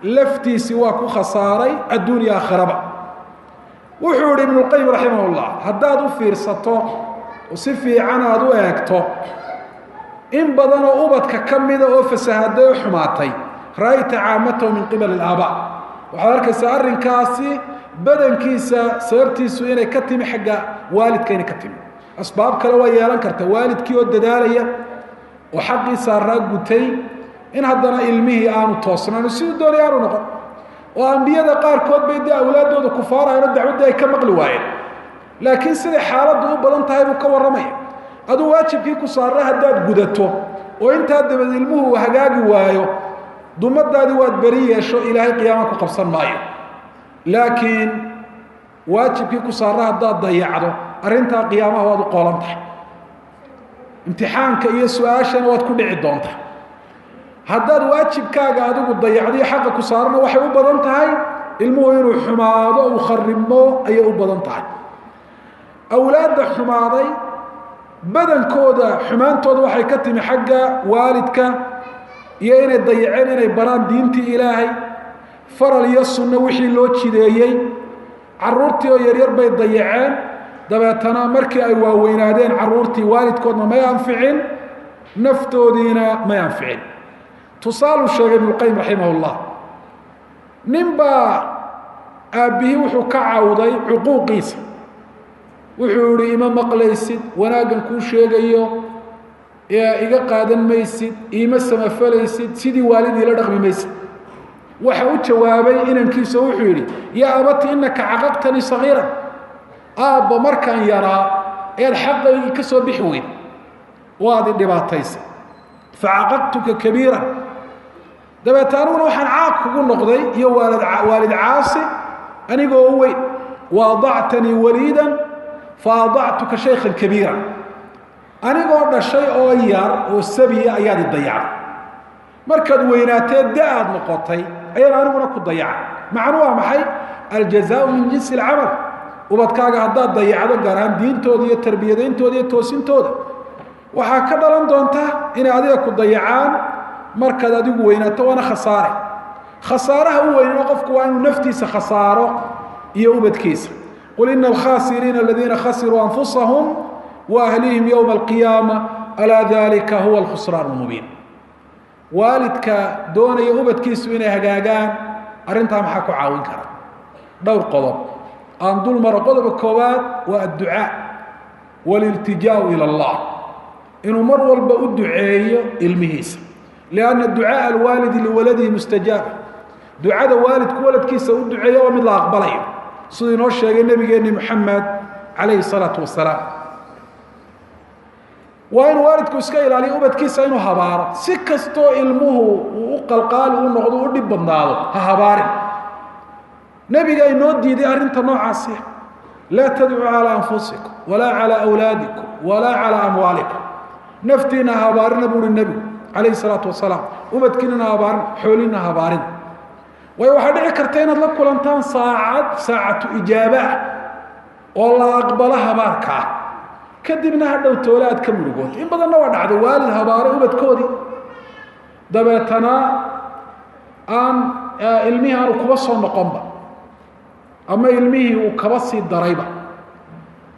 laftiisii waa ku khasaaray adduun iyo aakhiraba. Wuxuu yihi Ibnulqayim raximah llah, haddaad u fiirsato oo si fiican aada u eegto, in badanoo ubadka ka mida oo fasahaday oo xumaatay, ra'ayta caamatahu min qibali alaabaa, waxaad arkaysaa arrinkaasi badankiisa sababtiisu inay ka timi xagga waalidka inay ka timi. Asbaab kale waa yeelan karta, waalidkii oo dadaalaya oo xaqii saaraa gutay, in haddana ilmihii aanu toosnayn siduu doonay aanu noqon, oo ambiyada qaarkood bay dee awlaaddooda kufaarayeen oo dacwaddii ay ka maqli waayeen, laakiin siday xaaladdu u badan tahay buu ka warramaya. Aduu waajibkii ku saarra haddaad gudato oo intaa dabadeed ilmuhu uu hagaagi waayo, dumadaadii waad beri yeesho, ilaahay qiyaama ku qabsan maayo. Laakiin waajibkii ku saarra haddaad dayacdo, arrintaa qiyaamaha waad u qoolan tahay, imtixaanka iyo su-aashana waad ku dhici doontaa. Haddaad waajibkaaga adigu dayacdiyo xaqa ku saarana, waxay u badan tahay ilmuhu inuu xumaado, uu kharibmo ayay u badan tahay. Awlaadda xumaaday badankooda xumaantooda waxay ka timi xagga waalidka iyo inay dayaceen inay baraan diintii Ilaahay, faral iyo sunno wixii loo jideeyey. Caruurtii oo yaryar bay dayaceen, dabeetana markii ay waaweynaadeen caruurtii waalidkoodna may anficin, naftoodiina may anficin. Tusaaluu sheegay Ibnuqayim raximah llah, nin baa aabbihii wuxuu ka cawday cuquuqiisa. Wuxuu yihi: "Ima maqlaysid, wanaaggan kuu sheegayo iga qaadan maysid, iima samafalaysid, sidii waalidii la dhaqmi maysid." Waxa u jawaabay inankiisa, wuxuu yidhi: "Yaa abati, inaka caqaqtanii sagiiran." Aabba, markaan yaraa ayaad xaqaygii ka soo bixi weyd, waad i dhibaataysay. "Facaqaqtuka kabiiran." Dabeete aniguna waxaan caaq kugu noqday iyo waalid caasi anigoo weyn. "Wa adactanii waliidan fa adactuka shaykhan kabiira." Anigoo dhashay oo yar oo sabiya ayaad i dayacday, markaad weynaatee da aad noqotay ayaan aniguna ku dayacay. Macnu waa maxay? Aljazaau min jinsi alcamal. Ubadkaaga haddaad dayacdo, gaar ahaan diintooda iyo tarbiyadayntooda iyo toosintooda, waxaa ka dhalan doonta inay adiga ku dayacaan markaad adigu weynaato. Waana khasaare. Khasaaraha u weynino qofku waa inuu naftiisa khasaaro iyo ubadkiisa. Qul ina alkhasiriina aladiina khasiruu anfusahum wa ahlihim yowma alqiyaama, alaa dalika huwa alkhusraan lmubiin. Waalidka doonaya ubadkiisu inay hagaagaan, arrintaa maxaa ku caawin kara? Dhowr qodob aan dul maro. Qodoba koowaad waa adducaa waliltijaau ila allah, inuu mar walba u duceeyo ilmihiisa, lianna ducaaa alwaalidi liwaladihi mustajaaba. Ducada waalidku waladkiisa u duceeya waa mid la aqbalayo, siduu inoo sheegay nabigeeni Moxamed calayhi salaatu wasalaam. Waa inuu waalidku iska ilaaliyo ubadkiisa inuu habaaro. Si kastoo ilmuhu uu u qalqaali u noqdo, u dhib badnaado, ha habaarin. Nebiga inoo diiday arrinta noocaasi: "Laa tadcuu calaa anfusikum walaa calaa awlaadikum walaa calaa amwaalikum." Naftiina ha habaarina, buu uhi nebigu calayhi salaatu wasalaam, ubadkiinana ha habaarin, xoolihiina ha habaarin. Waayo, waxaa dhici karta inaad la kulantaan saacad saacatu ijaaba ah oo la aqbalo habaarka ah, kadibna hadhow toole aad ka murugoonto. In badanna waa dhacday waalid habaaray ubadkoodii, dabeetana aan ilmihii aanu kuba soo noqonba ama ilmihii uu kaba sii darayba.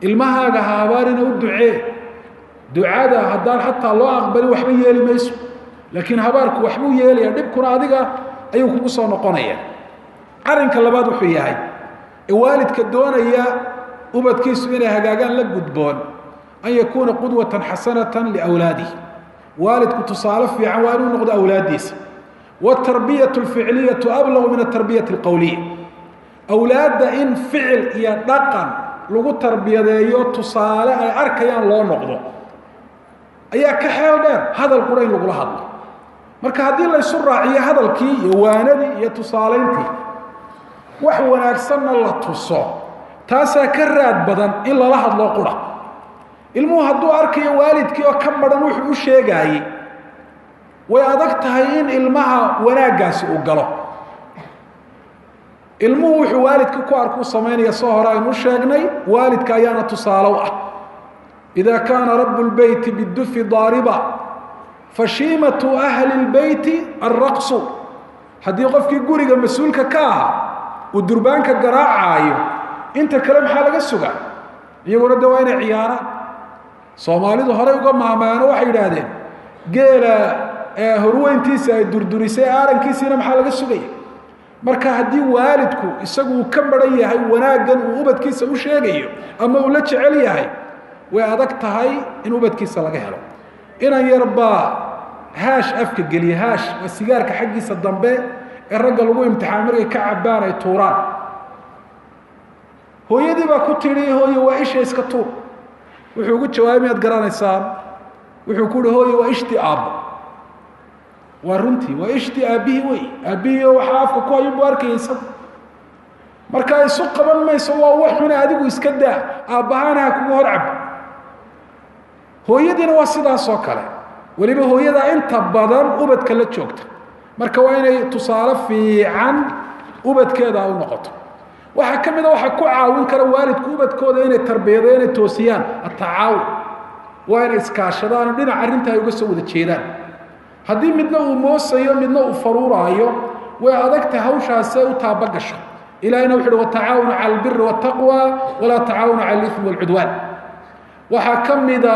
Ilmahaaga ha habaarina, u ducee. Ducada haddaan xataa loo aqbalin waxba yeeli mayso, laakiin habaarku waxbuu yeelaya, dhibkuna adiga ayuu kugu soo noqonaya. Arrinka labaad wuxuu yahay ee waalidka doonaya ubadkiisu inay hagaagaan la gudboon: an yakuuna qudwatan xasanata liawlaadihi. Waalidku tusaale fiican waa inuu noqdo awlaaddiisa. Wاtarbiyaة اlficliyaةu ablagu min atarbiyaة اlqowliya. Awlaadda in ficil iyo dhaqan lagu tarbiyadeeyo, tusaale ay arkayaan loo noqdo, ayaa ka xeel dheer hadal qura in lagula hadlo. Marka haddii laysu raaciyo hadalkii iyo waanadii iyo tusaalayntii, wax wanaagsanna la tuso, taasaa ka raad badan in lala hadlo qura. Ilmuhu hadduu arkayo waalidkii oo ka madhan wuxuu u sheegaayey, way adag tahay in ilmaha wanaaggaasi uu galo. Ilmuhu wuxuu waalidka ku arkuu samaynaya. Soo hore aynu u sheegnay, waalidka ayaana tusaale u ah. Ida kaana rabu lbeyti bidufi daariba, fashiimatu ahli lbeyti alraqsu. Haddii qofkii guriga mas-uulka ka ahaa uu durbaanka garaacaayo, inta kale maxaa laga sugaa? Iyaguna de waa inay ciyaaraan. Soomaalidu horey uga maamaano, waxay yidhaahdeen: "Geela horweyntiisa ay durdurisay, aarankiisiina maxaa laga sugaya?" Marka haddii waalidku isagu uu ka maran yahay wanaaggan uu ubadkiisa u sheegayo ama uu la jecel yahay, way adag tahay in ubadkiisa laga helo. Inan yarbaa haash afka geliya. Haash waa sigaarka xaggiisa dambe ee ragga lagu imtixaan, markay ka cabbaan ay tuuraan. Hooyadii baa ku tidhi: "Hooye, waa isha, iska tuur." Wuxuu ugu jawaabay, miyaad garanaysaan? Wuxuu ku uhi: "Hooye, waa ishtii aabbo." Waa runtii, waa ishtii aabbihii wey. Aabbihii oo waxaa afka ku hayun buu arkaya isagu. Marka isu qaban mayso, waa wax xune, adigu iska daa, aabbahaana ha kugu hor cabo. Hooyadiina waa sidaas oo kale. Weliba hooyada inta badan ubadka la joogta, marka waa inay tusaale fiican ubadkeeda u noqoto. Waxaa ka mid a waxaa ku caawin kara waalidku ubadkooda inay tarbiyadeen, inay toosiyaan, atacaawun, waa inay iskaashadaan oo dhinac arrinta ay uga soo wada jeedaan. Haddii midna uu moosayo midna uu faruuraayo, way adagtahay hawshaasee u taabagasho. Ilahayna wuxu uhi watacaawanu cala albiri waltaqwa walaa tacaawanu cala alithmi walcudwaan. Waxaa ka mida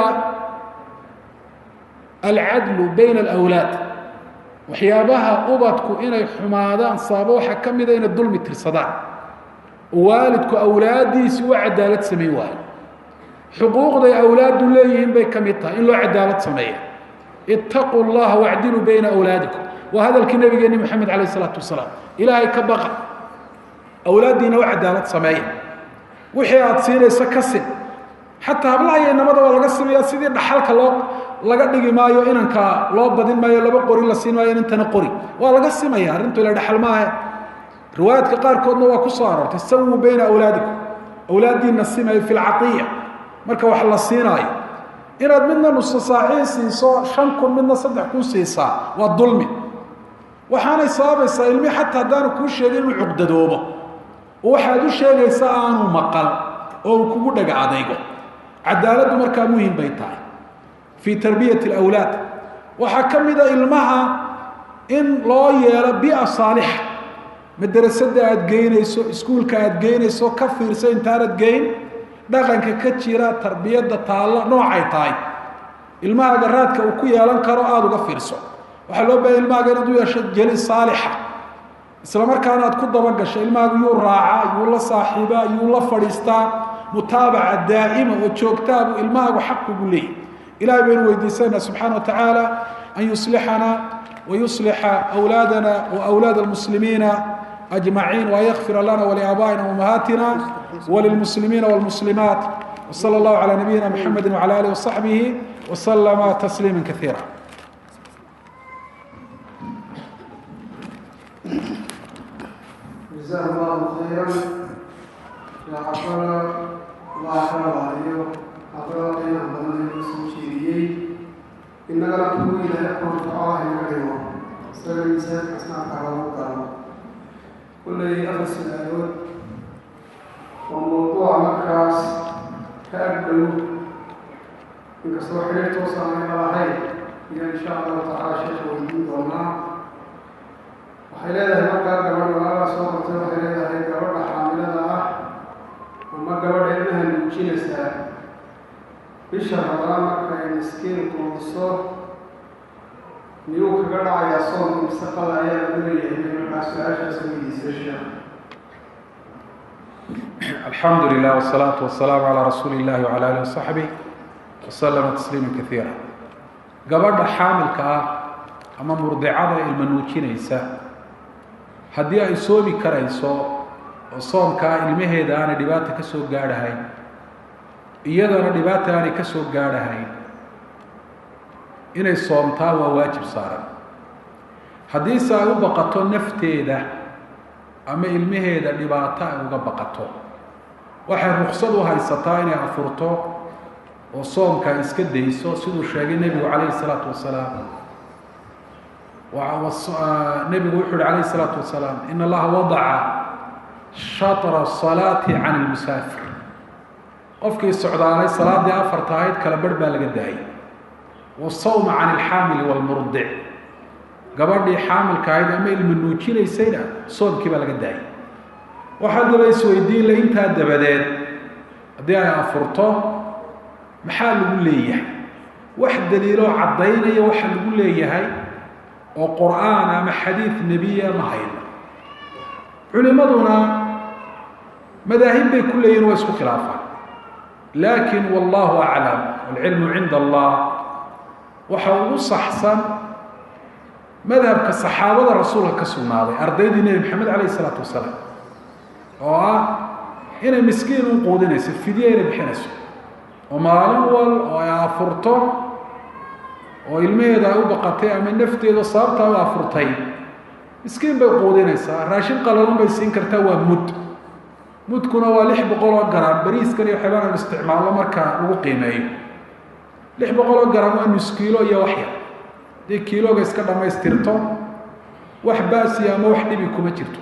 alcadlu bayna alawlaad. Waxyaabaha ubadku inay xumaadaan sababo waxaa ka mida inay dulmi tirsadaan, waalidku awlaaddiisi u cadaalad samayn waayo. Xuquuqday awlaaddu leeyihiin bay ka mid tahay in loo cadaalad sameeya. Itaquu llaha wacdiluu bayna awlaadikum, waa hadalkii nabigeeni Maxamed calayh isalaatu wasalaam. Ilaahay ka baqa, awlaaddiina u cadaalad sameeya. Wixii aada siinayso ka sin, xataa hablaha iyo inamada waa laga simayaa. Sidii dhaxalka loo laga dhigi maayo, inanka loo badin maayo, laba qori la siin maayo, inantana qori, waa laga simaya. Arrintu ila dhaxal maahe. Riwaayaadka qaarkoodna waa ku soo aroortay sawuu bayna awlaadikum, awlaaddiina simayo fi lcaiya. Marka wax la siinaayo inaad midna nuso saaciin siiso 5000, midna 3000 siisaa waa dulmi. Waxaanay sababaysaa ilmi xataa haddaanu kuu sheegin inuu cuqdadoobo, oo waxaad u sheegaysaa aanu maqal oo uu kugu dhaga adaygo. Cadaaladdu markaa muhim bay tahay fii tarbiyati alawlaad. Waxaa ka mid a ilmaha in loo yeelo bia saalixa. Madrasada aada geynayso, iskuulka aada geynayso, ka fiirso intaanad geyn dhaqanka ka jira, tarbiyadda taalla noocay tahay, ilmahaaga raadka uu ku yeelan karo aada uga fiirso. Waxaa loo bahaya ilmahaaga inaad u yeesho jeli saalixa, isla markaana aad ku dabagasho ilmahaaga yuu raacaa, yuu la saaxiibaa, yuu la fadhiistaa. Mutaabaca daa'ima oo joogtaa buu ilmahaagu xaq kugu leeyahy. Ilahay baynu weydiisanaa subxaana wa tacaala an yuslixana wayuslixa awlaadana wa awlaad almuslimiina أجمعين، ويغفر لنا ولآبائنا وأمهاتنا وللمسلمين والمسلمات، وصلى الله على نبينا محمد وعلى آله وصحبه وسلم تسليما كثيرا. جزاه الله خيرا يا عبر الله خير عليه عبر qiimaha badan ee soo jeediyey, innagana kugu Ilaahay koonfaco inaga dhigo, isaga miisaanka xasanaadka loogu daro. Kulley afar su-aalood oo mawduuca markaas ka agdhow, inkastoo xiriir toosa aanay lahayn, iyo insha Allahu tacaala sheekha weydiin doonaa. Waxay leedahay markaa gabadh walaalaa soo qortay, waxay leedahay gabadha xaamilada ah ama gabadha ilmaha nuujinaysaa bisha Ramadaan markay miskiin quudiso miyuu kaga dhacayaa soonka mise qal ayaa lagu leeyahay? Markaa su-aashaas weydiisay sheekh. Alxamdu lilah wsalaatu wasalaamu calaa rasuuli illahi wcala alih wasaxbih waslama tasliima kaiira. Gabadha xaamilka ah ama murdicada ilma nuujinaysa, haddii ay soomi karayso oo soomkaa ilmaheeda aanay dhibaata ka soo gaadhahayn, iyadana dhibaata aanay ka soo gaadhahayn, inay soomtaa waa waajib saaran. Haddiise ay u baqato nafteeda ama ilmaheeda dhibaato ay uga baqato, waxay ruksad u haysataa inay afurto oo soomka ay iska dayso, siduu sheegay nebigu calayhi isalaatu wasalaam. Nebigu wuxu uhi calayhi isalaatu wasalaam: in Allaha wadaca shatra salaati can ilmusaafir. Qofkii socdaalay salaadii afarta ahayd kala barh baa laga daayay. Wasawma can alxaamili waalmurdic, gabadhii xaamilka ahayd ama ilma nuujinaysayna soomkii baa laga daayay. Waxaa daba isweydiin la intaa dabadeed haddii ay afurto maxaa lagu leeyahay? Wax daliiloo caddaynaya waxa lagu leeyahay oo qur'aan ama xadiid nebiya ma hayno. Culimaduna madaahib bay ku leeyihin, waa isku khilaafaan, laakin wallahu aclam walcilmu cinda Allah, waxa ugu saxsan madhabka saxaabada rasuulka ka sugnaaday, ardaydii Nebi Maxamed calayh isalaatu wasalaam, oo ah inay miskiin u quudinayso, fidye inay bixinayso, oo maalin wal oo ay afurto oo ilmaheeda ay u baqatay ama nafteedu sababtaa u afurtay, miskiin bay quudinaysaa. Raashin qalalan bay siin kartaa, waa mud. Mudkuna waa 600 oo garam bariiskan iyo waxyaabaan aynu isticmaalno marka lagu qiimeeyo. 600 oo garam waa nus kiilo iyo waxyar. Haddii kiilooga iska dhammaystirto wax baasiya ama wax dhibi kuma jirto.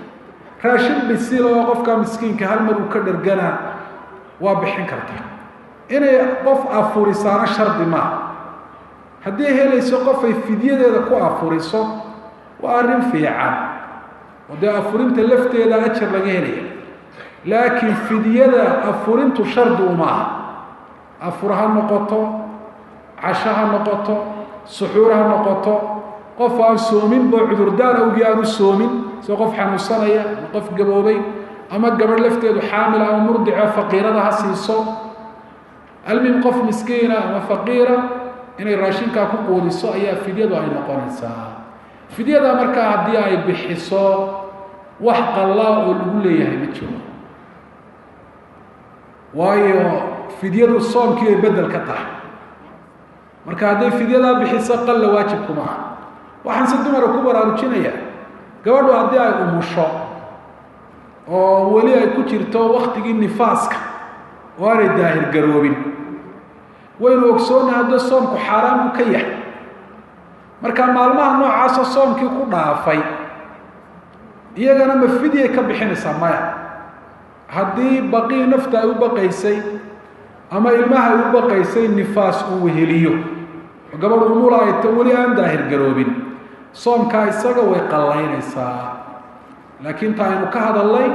Raashin bisil oo qofka miskiinka hal mar uu ka dherganaa waa bixin kartaa. Inay qof afurisaana shardi maaha. Haddii helayso qof ay fidyadeeda ku afuriso waa arrin fiican, oo dee afurinta lafteeda ajar laga helaya, laakiin fidyada afurintu shardi uma aha. Afur ha noqoto, casho ha noqoto, suxuur ha noqoto, qof aan soominba cudurdaar awgii aanu soomin, sida qof xanuunsanaya ama qof gaboobay ama gabadh lafteedu xaamil ama murdico, faqiirada ha siiso. Almuhim qof miskiina ama faqiira inay raashinkaa ku quudiso ayaa fidyadu ay noqonaysaa. Fidyada markaa haddii ay bixiso wax qallaa oo lagu leeyahay ma jiro, waayo fidyadu soomkii ay bedel ka tahay. Marka hadday fidyadaa bixiso qalla waajibku maaha. Waxaan si dumara ku baraarujinayaa, gabadhu haddii ay umusho oo weli ay ku jirto waktigii nifaaska oo aanay daahir garoobin, waynu ogsoonnahay hadda soomku xaaraan buu ka yahay. Marka maalmaha noocaasoo soomkii ku dhaafay iyagana ma fidyay ka bixinaysaa? Maya. Haddii baqii nafta ay u baqaysay ama ilmaha ay u baqaysay nifaas uu weheliyo oo gabadh umula ay ta weli aan daahir garoobin, soomkaa isaga way qallaynaysaa. Laakiin ta aynu ka hadalnay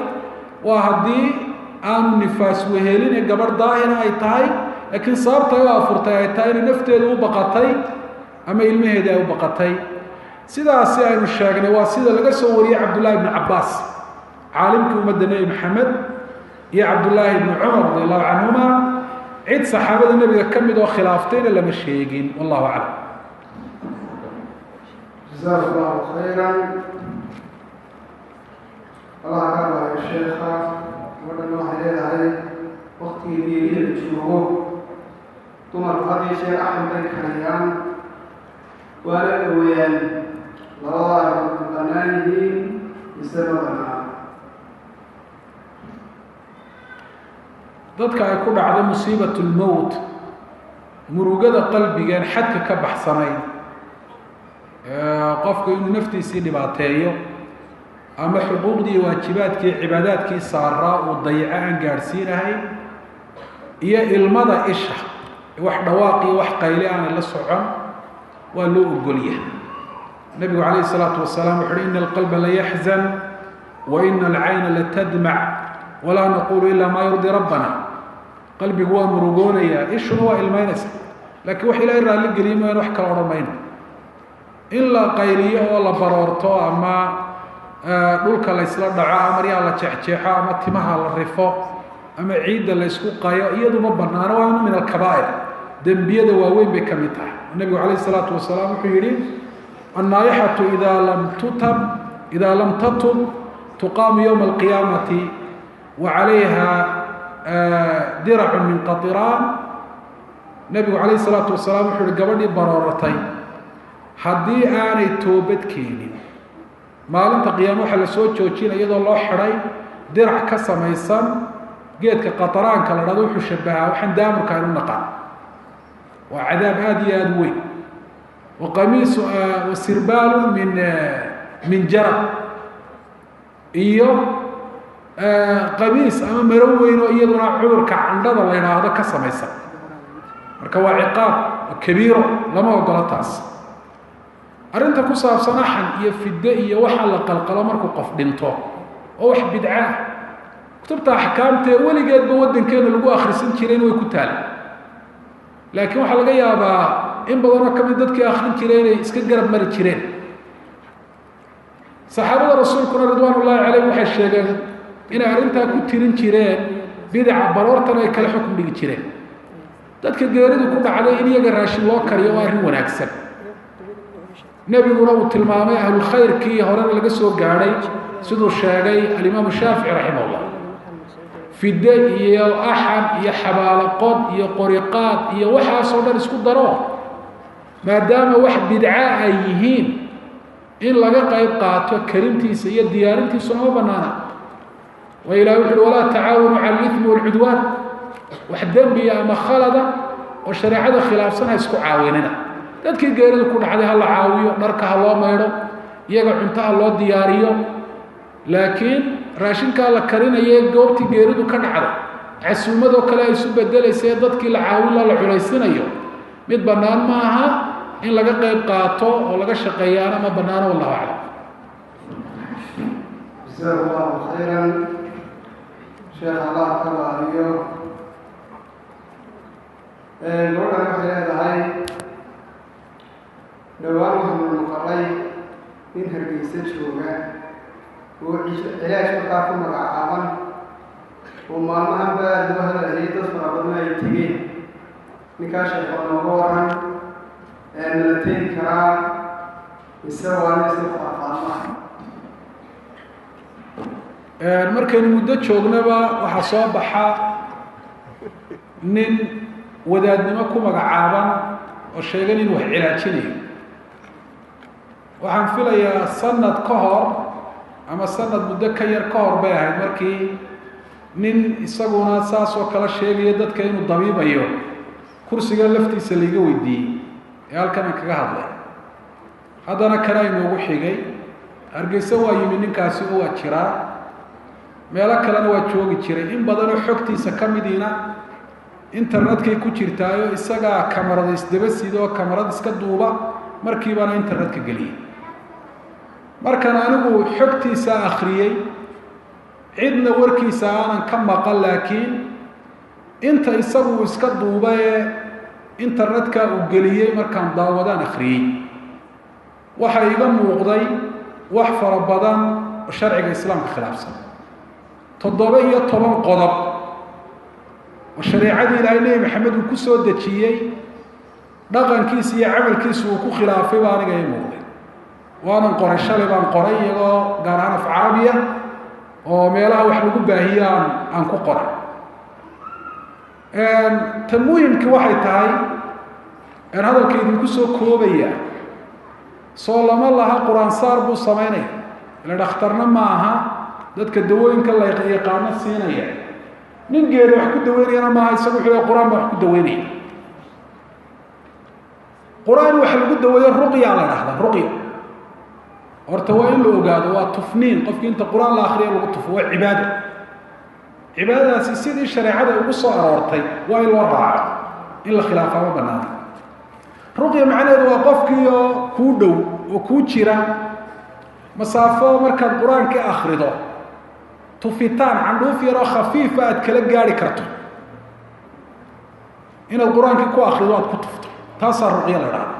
waa haddii aanu nifaas wehelin ee gabadh daahira ay tahay, laakiin sababta ay u afurtay ay tahay inay nafteedu u baqatay ama ilmaheedii ay u baqatay. Sidaasi aynu sheegnay waa sida laga soo wariyey Cabdullaahi ibnu Cabbaas, caalimkii ummadda Nebi Maxamed, iyo Cabdullaahi ibnu Cumar radi allahu canhuma. Cid saxaabada nebiga ka mid oo khilaaftayna lama sheegin, wallahu aclam. Jazaak allahu khayran, Allah ka baayo sheekha. Gabadhan waxay leedahay, waktigii geerida joogo dumarku had iyo jeer axan bay kariyaan waana ooyaan, labada arrimood ma bannaan yihiin mise ma bannaan? Dadka ay ku dhacdo musiibat lmowt, murugada qalbigeen xadka ka baxsanayn, qofku inuu naftiisii dhibaateeyo ama xuquuqdii waajibaadkii cibaadaadkii saaraa uu dayaco aan gaadhsiinahay, iyo ilmada isha wax dhawaaq iyo wax qayle aanay la socon, waa loo ogolyahay. Nabigu calayhi isalaatu wasalaam wuxu uhi: ina alqalba layaxzan wa ina alcayna latadmac walaa naqulu ila maa yurdi rabbana. Qalbigu waa murugoonayaa, ishuna waa ilmaynaysa, laakiin wax Ilaahay raalli geliye mooyaan wax kala odhan mayno. In la qayliyo oo la baroorto ama dhulka la ysla dhaco ama maryaha la jeexjeexo ama timaha la rifo ama ciidda la ysku qayo, iyadu ma banaano, waa inu min alkabaa'ir, dembiyada waaweyn bay ka mid tahay. Nabigu calayh isalaatu wasalaam wuxuu yihi: annaaixatu idaa lam tutab, idaa lam tatub, tuqaamu yowma alqiyaamati wa calayha diracun min qatiraan. Nabigu calayh isalaatu wasalaam wuxuu yihi: gabadhii barooratay haddii aanay toobad keenin, maalinta qiyaame waxaa lasoo joojina iyadoo loo xidhay dirac ka samaysan geedka qataraanka la dhahdo, wuxuu shabahaa waxaan daamurka aynu naqaan, waa cadaab aada iyo aada u weyn, wa qamiisu wa sirbaalu min jarab, iyo qamiis ama maro weyn oo iyaduna cudurka candhada la idhaahdo ka samaysan. Marka waa ciqaab kabiiro, lama ogola taas. Arrinta ku saabsan axan iyo fidde iyo waxa la qalqalo markuu qof dhinto oo wax bidca ah, kutubta axkaamtaee weligeedba waddankeena lagu akhrisan jirayna way ku taala, laakiin waxaa laga yaabaa in badanoo kamid dadkii akrin jiray inay iska garab mari jireen. Saxaabada rasuulkuna ridwaan ullahi calayhim waxay sheegeen inay arrintaa ku tirin jireen bidaca, baroortana ay kala xukm dhigi jireen. Dadka geeridu ku dhacday in iyaga raashin loo kariyo waa arrin wanaagsan, nebiguna uu tilmaamay, ahlulkhayrkii horena laga soo gaadhay siduu sheegay alimaamu Shaafici raximah llah. Fide iyo axan iyo xabaalaqod iyo qoriqaad iyo waxaasoo dhan isku daro, maadaama wax bidca ay yihiin, in laga qayb qaato karintiisa iyo diyaarintiisuna ma banaana. Waa ilahi wuxu uhi: walaa tacaawanu cala alithmi walcudwaan. Wax dembiya ama khalada oo shareecada khilaafsan ha isku caawinina. Dadkii geeridu ku dhacday ha la caawiyo, dharka ha loo maydho, iyaga cunto ha loo diyaariyo, laakiin raashinkaa la karinaye goobtii geeridu ka dhacday casuumadoo kale ay isu bedelaysa dadkii la caawin la culaysinayo mid bannaan ma aha in laga qayb qaato oo laga shaqeeyaana ma bannaano. Wallahu aclam. Jazaak allahu khayran sheekh, Allah ka waaliyo. Gabadhan waxay leedahay, dhowaan waxaanu maqalay nin Hargeysa jooga oo cilaaj markaa ku magacaaban oo maalmahan ba aada loo hadalhayay, dad fara badan ay tegeen. Ninkaa sheekh oo nooga waran, mala tegi karaa mise waa nin iska faahfaahmaha? Markaynu muddo joognaba waxaa soo baxa nin wadaadnimo ku magacaaban oo sheegan inuu wax cilaajinayo. Waxaan filayaa sanad ka hor ama sanad muddo ka yar ka hor bay ahayd markii nin isaguna saas oo kale sheegaya dadka inuu dabiibayo kursiga laftiisa laiga weydiiyey ee halkan aan kaga hadlay. Haddana kana inoogu xigay. Hargeysa waa yimi ninkaasi oo waa jiraa, meelo kalena waa joogi jiray. In badanoo xogtiisa ka midiina internetkay ku jirtaayo, isagaa kamarada isdaba sida oo kamarad iska duuba, markiibaana internetka geliyey. Markaan anigu xogtiisa akhriyey, cidna warkiisa aanan ka maqan, laakiin inta isagu iska duuba ee internetka uu geliyey markaan daawadaan akhriyey, waxaa iga muuqday wax fara badan oo sharciga islaamka khilaafsan. 17 qodob oo shareecadii Ilaahay Nebi Maxamed uu ku soo dejiyey dhaqankiisa iyo camalkiisa uu ku khilaafay baa aniga ii muuqday. Waanan qoray, shalay baan qoray, iyagoo gaar ahaan af carabiya oo meelaha wax lagu baahiyo aan ku qoray. Ta muhimkii waxay tahay aan hadalka idinku soo koobaya, soo lama laha qur-aan saar buu samaynaya, ila dhakhtarna ma aha dadka dawooyinka la yaqaano siinaya, nin geeri wax ku daweynayana maaha. Isagu wuxuu qur-aan baa wax ku daweynaya. Qur-aan waxa lagu daweeyo ruqya la dhahda. Ruqya horta waa in la ogaado waa tufniin, qofki inta qur-aan la akriya lagu tufo, waa cibaado. Cibaadadaasi sidii shareecada ugu soo aroortay waa in loo raaco, in la khilaafaa ma banaana. Ruqya macnaheedu waa qofkii oo kuu dhow oo kuu jira masaafo, markaad qur-aanka akrido tufitaan candhuuf yaroo khafiifa aad kala gaari karto, inaad qur-aankii ku akrido aad ku tufto, taasaa ruqyo la dhahda.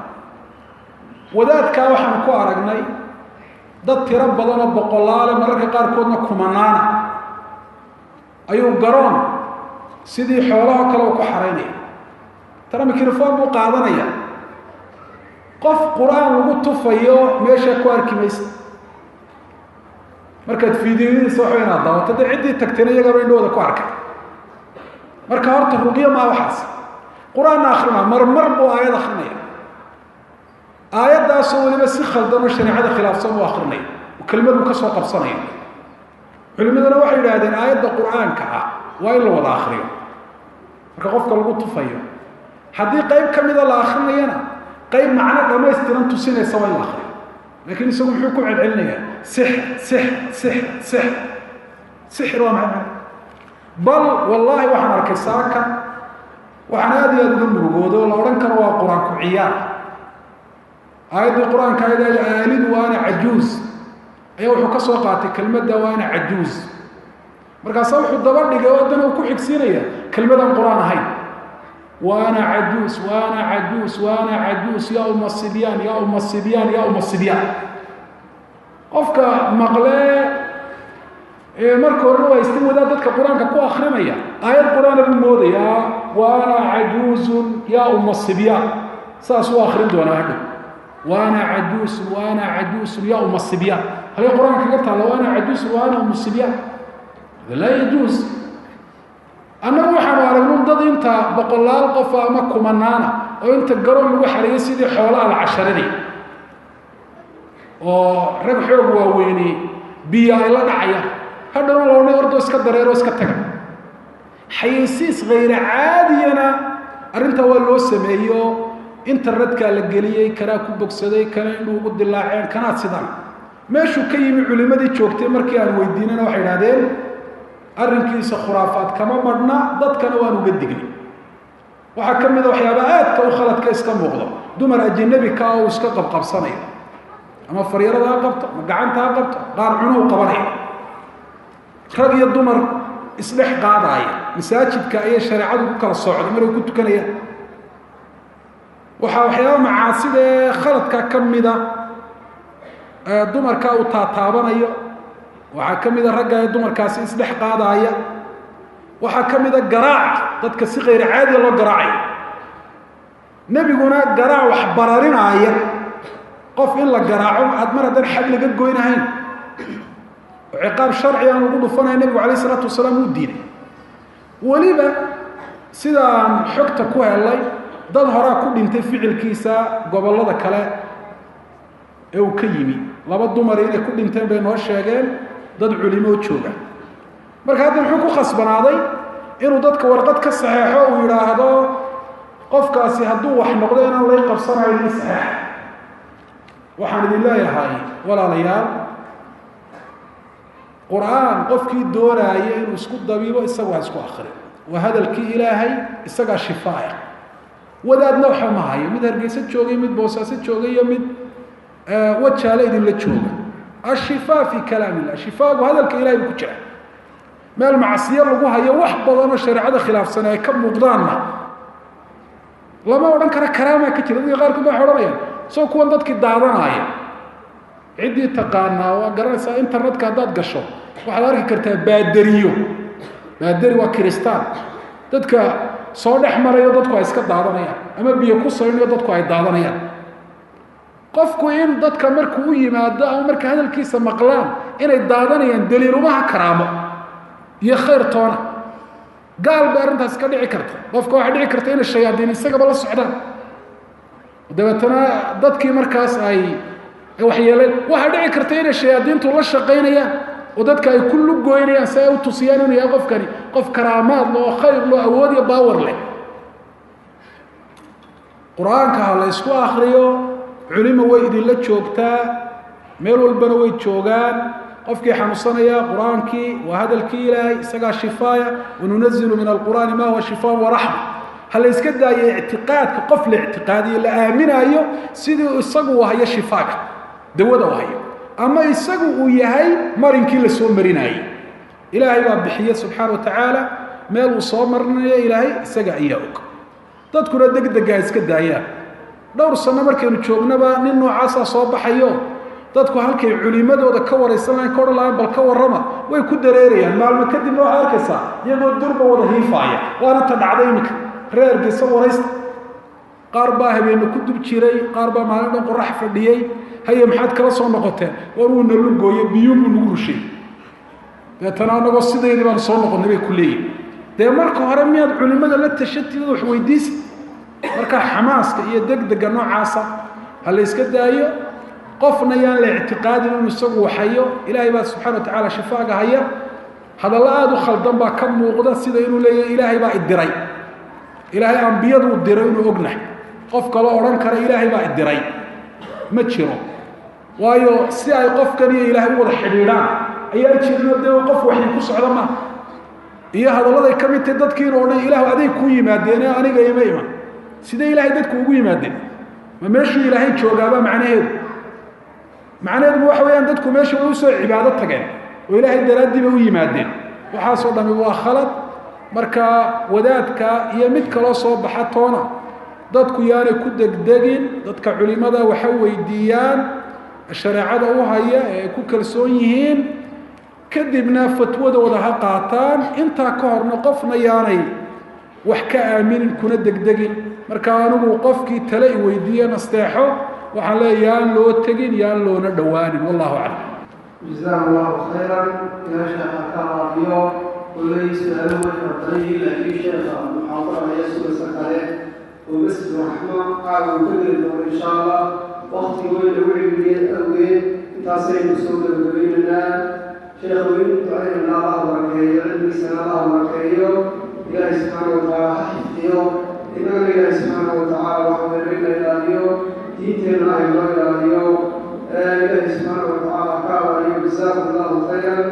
Wadaadkaa waxaan ku aragnay dad tiro badan oo boqolaale, mararka qaarkoodna kumanaana, ayuu garoon sidii xoolaho kale u ku xaraynaya. Tana microphone buu qaadanaya, qof qur-aan lagu tufayo meeshaa ku arki maysa. Markaad fiidiyodiisa waxba inaad daawato, dee ciddii tagtayna iyagaba indhahooda ku arkay. Marka horta ruqyo maa waxaas, qur-aanna akrinaa, marmar buu aayad akrinaya, aayaddaasoo weliba si khaldan oo shareecada khilaafsan uu akrinaya oo kelmaduu ka soo qabsanaya. Culimaduna waxay yidhaahdeen aayadda qur-aanka ah waa in la wada akriyo marka qofka lagu tufayo. Haddii qayb ka mida la akrinayana, qayb macno dhamaystiran tusinaysa waa in la akriyo. Laakiin isagu muxuu ku celcelinayaa? Sixir, sixir, sixir, sixir, sixir. Waa maxay macna? Bal wallaahi waxaan arkay saaka, waxaan aada iyo aada uga murugooday oo la odhan karo waa qur-aan ku ciyaar. Aayaddii qur-aanka ahayd aalidu wa ana cajuuz ayaa wuxuu ka soo qaatay kelmadda wa ana cajuuz, markaasa wuxuu daba dhigay oo haddana uu ku xigsiinaya kelmadaan qur-aan ahayn: wa ana cajuuz, wa ana cajuuz, wa ana cajuuz, yaa uma sibyaan, yaa uma sibyaan, yaa uma sibyaan. Qofka maqlee ee marka horena waa istin wadaad dadka qur-aanka ku akrinaya, aayad qur-aana buu moodayaa. Wa ana cajuuzun yaa uma sibyaan saas uu akrin doonaa hadhow: wa ana cajuusun, wa ana cajuusun, yaa uma sibyaan. Halkay qur-aanka kaga taalla wa ana cajuusun wa ana umu sibyaan? Hada laa yajuuz. Annagu waxaanu aragnu dad inta boqolaal qofa ama kumanaana oo inta garoon lagu xareeyay sidii xoolaha la casharinay, oo rag xoog waaweyni biyo ay la dhacayaan, hadhowna la odhanay ordoo iska dareero, iska taga. Xayeysiis khayra caadiyana arrintaa waa loo sameeyo. Internetka la geliyey, kanaa ku bogsaday, kana indhu ugu dilaaceen, kanaa sidan. Meeshuu ka yimi culimadii joogtay markii aan weydiinana waxay idhahdeen arrinkiisa khuraafaad kama madhna, dadkana waan uga dignay. Waxaa ka mid a waxyaaba aadka u khaladka iska muuqdo, dumar ajanabi ka oo iska qabqabsanayo, ama faryarada ha qabto ama gacanta ha qabto, qaar cunuhu qabanaya, rag iyo dumar isdhex qaadaaya. Masaajidka ayay shareecadu ku kala socday markay ku tukanayaan. Waxaa waxyaaba macaasida ee khaladka ka mida dumarka uu taataabanayo, waxaa ka mida ragga ee dumarkaasi isdhex qaadaaya, waxaa ka mida garaac dadka si khayr caadiya loo garaacayo. Nebiguna garaac wax bararinaaya, qof in la garaaco ad mar haddaan xad laga goynahayn oo ciqaab sharci aan lagu dhufanaya, nebigu calayh isalaatu wasalaam wuu diiday. Weliba sidaan xogta ku helay, dad horaa ku dhintay ficilkiisa gobollada kale ee uu ka yimi, laba dumar inay ku dhinteen bay noo sheegeen dad culimoo jooga. Marka hadda muxuu ku khasbanaaday? Inuu dadka warqad ka saxeexo, uu yidhaahdo qofkaasi hadduu wax noqdo inaan lay qabsanayo ii saxeex. Waxaan idin leeyahay walaalayaal, qur-aan qofkii doonaaya inuu isku dabiibo isagu ha isku akriyo, waa hadalkii Ilaahay, isagaa shifaaya. Wadaadna waxa ma hayo, mid Hargeysa joogay, mid Boosaaso joogay iyo mid wajaale idinla jooga. Ashifaa fi kalaam illah, shifaagu hadalka Ilahay buu ku jira. Meel macsiyo lagu hayo, wax badanoo shareecada khilaafsan ay ka muuqdaanna, lama odhan karo karaamaa ka jira. Dadka qaarkood ba waxay odhanayaan soo kuwan dadkii daadanaya. Ciddii taqaanaa waa garanaysaa, internetka haddaad gasho waxaad arki kartaa baaderiyo, baaderi waa kiristaan, dadka soo dhex marayo, dadku ay iska daadanayaan, ama biyo ku saynayo, dadku ay daadanayaan. Qofku in dadka markuu u yimaado ama marka hadalkiisa maqlaan inay daadanayaan daliilumaha karaamo iyo khayr toona. Gaal bay arrintaas ka dhici karta. Qofka waxaa dhici karta inay shayaadiin isagaba la socdaan, dabeetana dadkii markaas ay waxyeeleen. Waxaa dhici karta inay shayaadiintu la shaqaynayaan oo dadka ay ku lugoynayaan si ay u tusiyaan inuu yahay qofkani qof karaamaad leh oo khayr loo, awood iyo baawar leh. Qur-aanka ha la ysku akriyo, culimo way idinla joogtaa, meel walbana way joogaan. Qofkii xanuunsanaya, qur-aankii waa hadalkii Ilaahay, isagaa shifaaya. Wanunazilu min alqur'aani ma huwa shifaan waraxma. Ha la yska daayo ictiqaadka qof la ictiqaadiyo, la aaminaayo sidii isagu uu hayo shifaaga, dawada uu hayo, ama isagu uu yahay marinkii la soo marinaayey. Ilaahay baa bixiye subxaana wa tacaala, meel uu soo marinayo Ilaahay isaga ayaa og. Dadkuna degdega ha iska daayaan. Dhowr sano markaynu joognaba nin noocaasaa soo baxayo, dadku halkay culimadooda ka waraysan lahayn, ka odhan lahayn bal ka warrama, way ku dareerayaan. Maalmo kadibna waxaad arkaysaa iyagoo durba wada hiifaaya. Waana ta dhacday iminka reer Hargeysa waraysta. Qaar baa habeenne ku dub jiray, qaar baa maalin dhan qorax fadhiyey. Haye, maxaad kala soo noqoteen? War wuu na lugooye, biyuunbuu nagu rushay, deetana anagoo sidaydii baanu soo noqonnay bay ku leeyihin. Dee marka hore miyaad culimada la tashatid, wax weydiisa? Marka xamaaska iyo degdega noocaasa ha la yska daayo. Qofna yaan la ictiqaadin inuu isagu waxayo, Ilaahay baa subxana wa tacaala shifaaga haya. Hadallo aada u khaldan baa ka muuqda, sida inuu leeyahay Ilaahay baa idiray. Ilaahay ambiyaduu diray inuu ognahay, qof kaloo odhan kara Ilaahay baa idiray ma jiro. Waayo, si ay qofkan iyo Ilaahay u wada xidhiidhaan ayaan jirino, dee qof waxyi ku socda maaha. Iyo hadalladay ka mid tahay dadkii inuu odhan Ilahu aday kuu yimaadeene, aniga ima iman. Sidee Ilaahay dadku ugu yimaadeen? Ma meeshuu Ilaahay joogaabaa? Macnaheedu waxa weeyaan dadku meesha way usoo cibaado tageen oo Ilaahay daraaddii bay u yimaadeen. Waxaasoo dhami waa khalad. Marka wadaadka iyo mid kaloo soo baxa toona dadku yaanay ku degdegin. Dadka culimada waxa weydiiyaan shareecada u haya ee ay ku kalsoon yihiin, kadibna fatwadooda ha qaataan. Intaa ka horna qofna yaanay wax ka aaminin kuna degdegin. Marka anigu qofkii tale i weydiiye nasteexo waxaan leeya yaan loo tegin, yaan loona dhowaanin. Wallahu aclam. Jazaak allahu khayran. Ilaa sheekha ka raadiyo. Kulley su-aaluhu way fara badan yihiin, laakiin sheekha muxaadara ayaa sugaysa kale oo Masjid Raxma caawa uu ka geli doono insha Allah. Wakti weyn lagu cilmiyey awgeed intaasaynu soo gabagabaynaynaa. Sheekha waynu ducaynaynaa, Allah barakeeyo cilmigiisana, Allah barakeeyo, Ilaahay subxaana watacaala ha xifdiyo. Innagana Ilaahay subxaana watacaala waxa weynayna Diinteennana haynoo ilaaliyo. Ilaahay subxaana watacaala ka abaaliyo. Jazaakum Allahu khayran.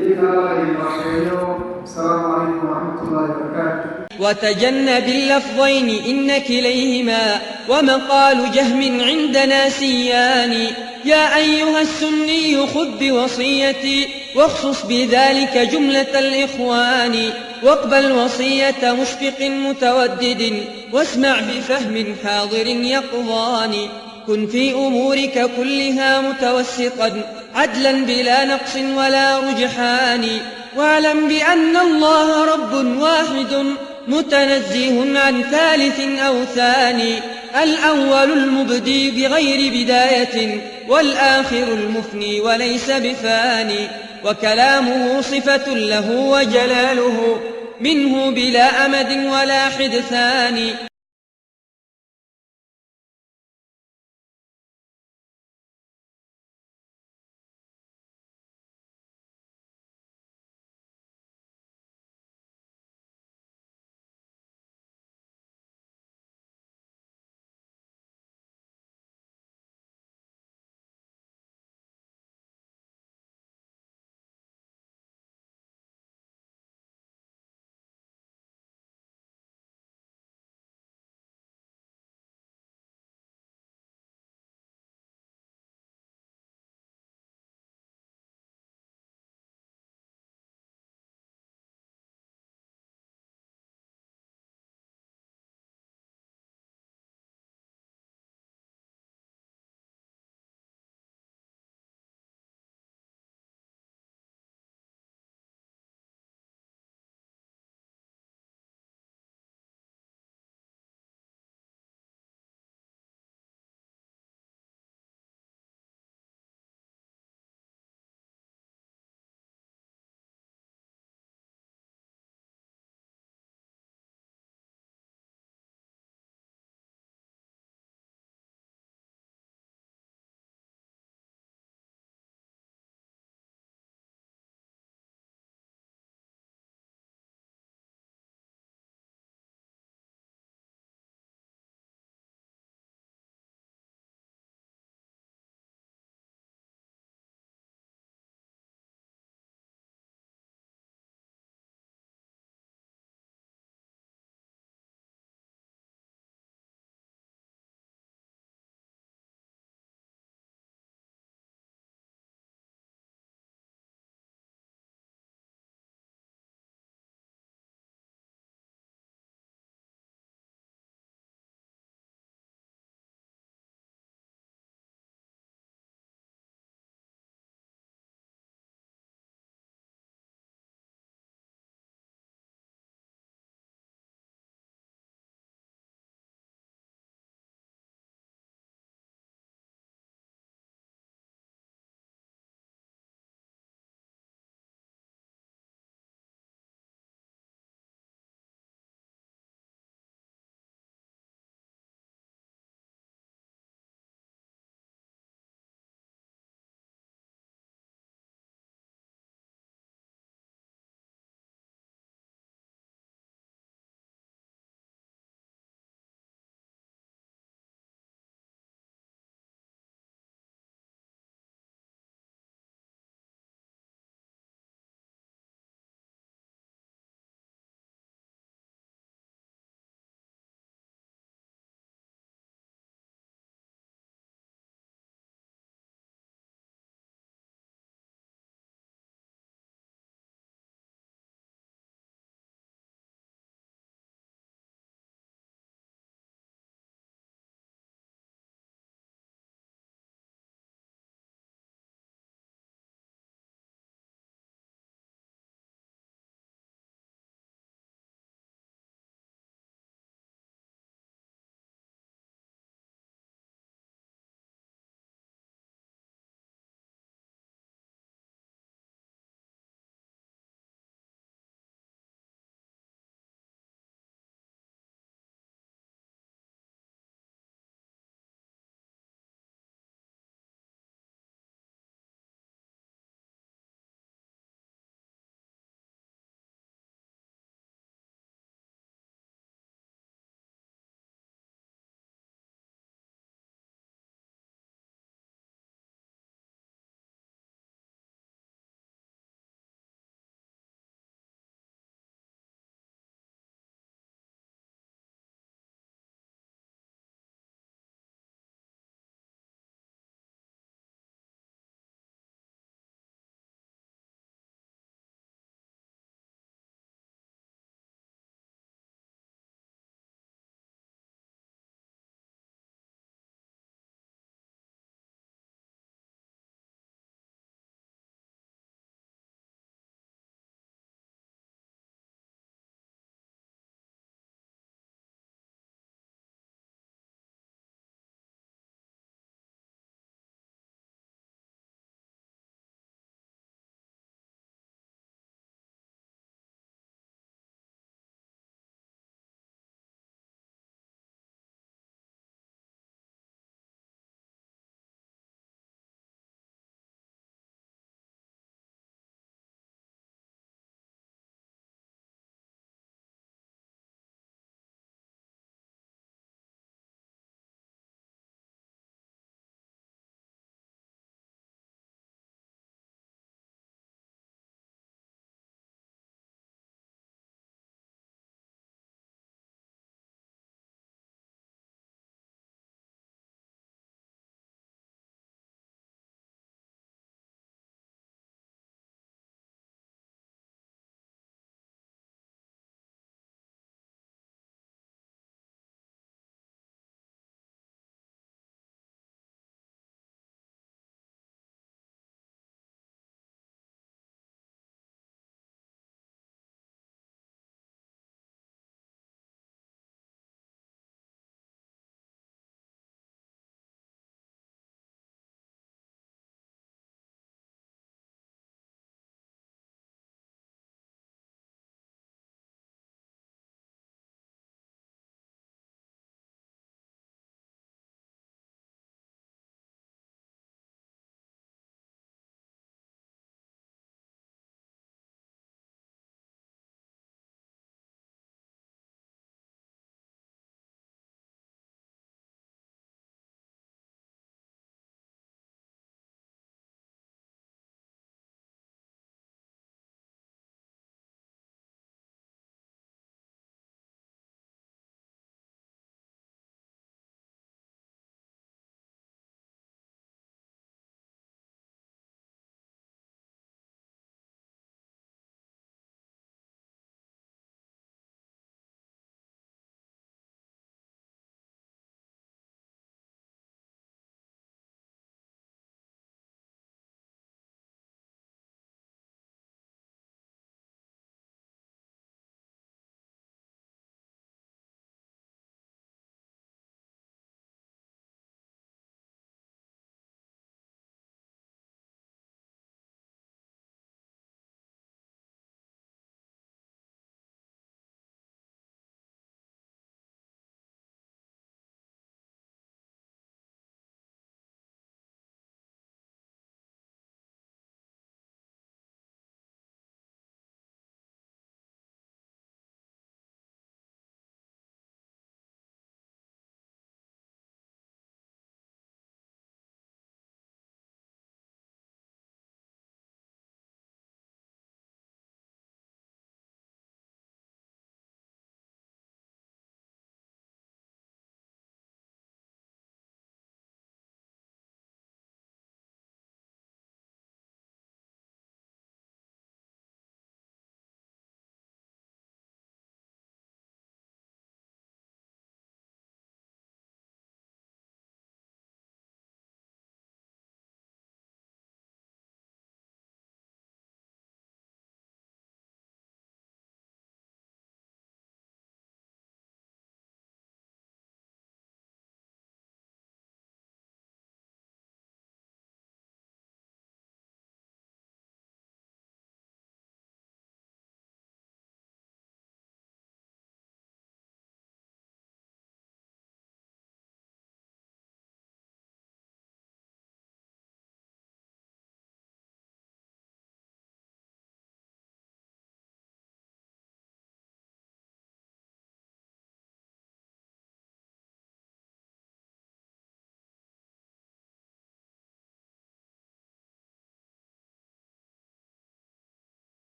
Idinkana Alla idin barakeeyo. Asalaamu calaykum waraxmat ullahi wabarakaatu. وتجنب اللفظين إن كليهما ومقال جهم عندنا سيان. يا أيها السني خذ بوصيتي واخصص بذلك جملة الإخوان، واقبل وصية مشفق متودد، واسمع بفهم حاضر يقظان. كن في أمورك كلها متوسطا عدلا بلا نقص ولا رجحان، واعلم بأن الله رب واحد متنزه عن ثالث أو ثاني، الأول المبدي بغير بداية، والآخر المفني وليس بفاني، وكلامه صفة له وجلاله منه بلا أمد ولا حدثان.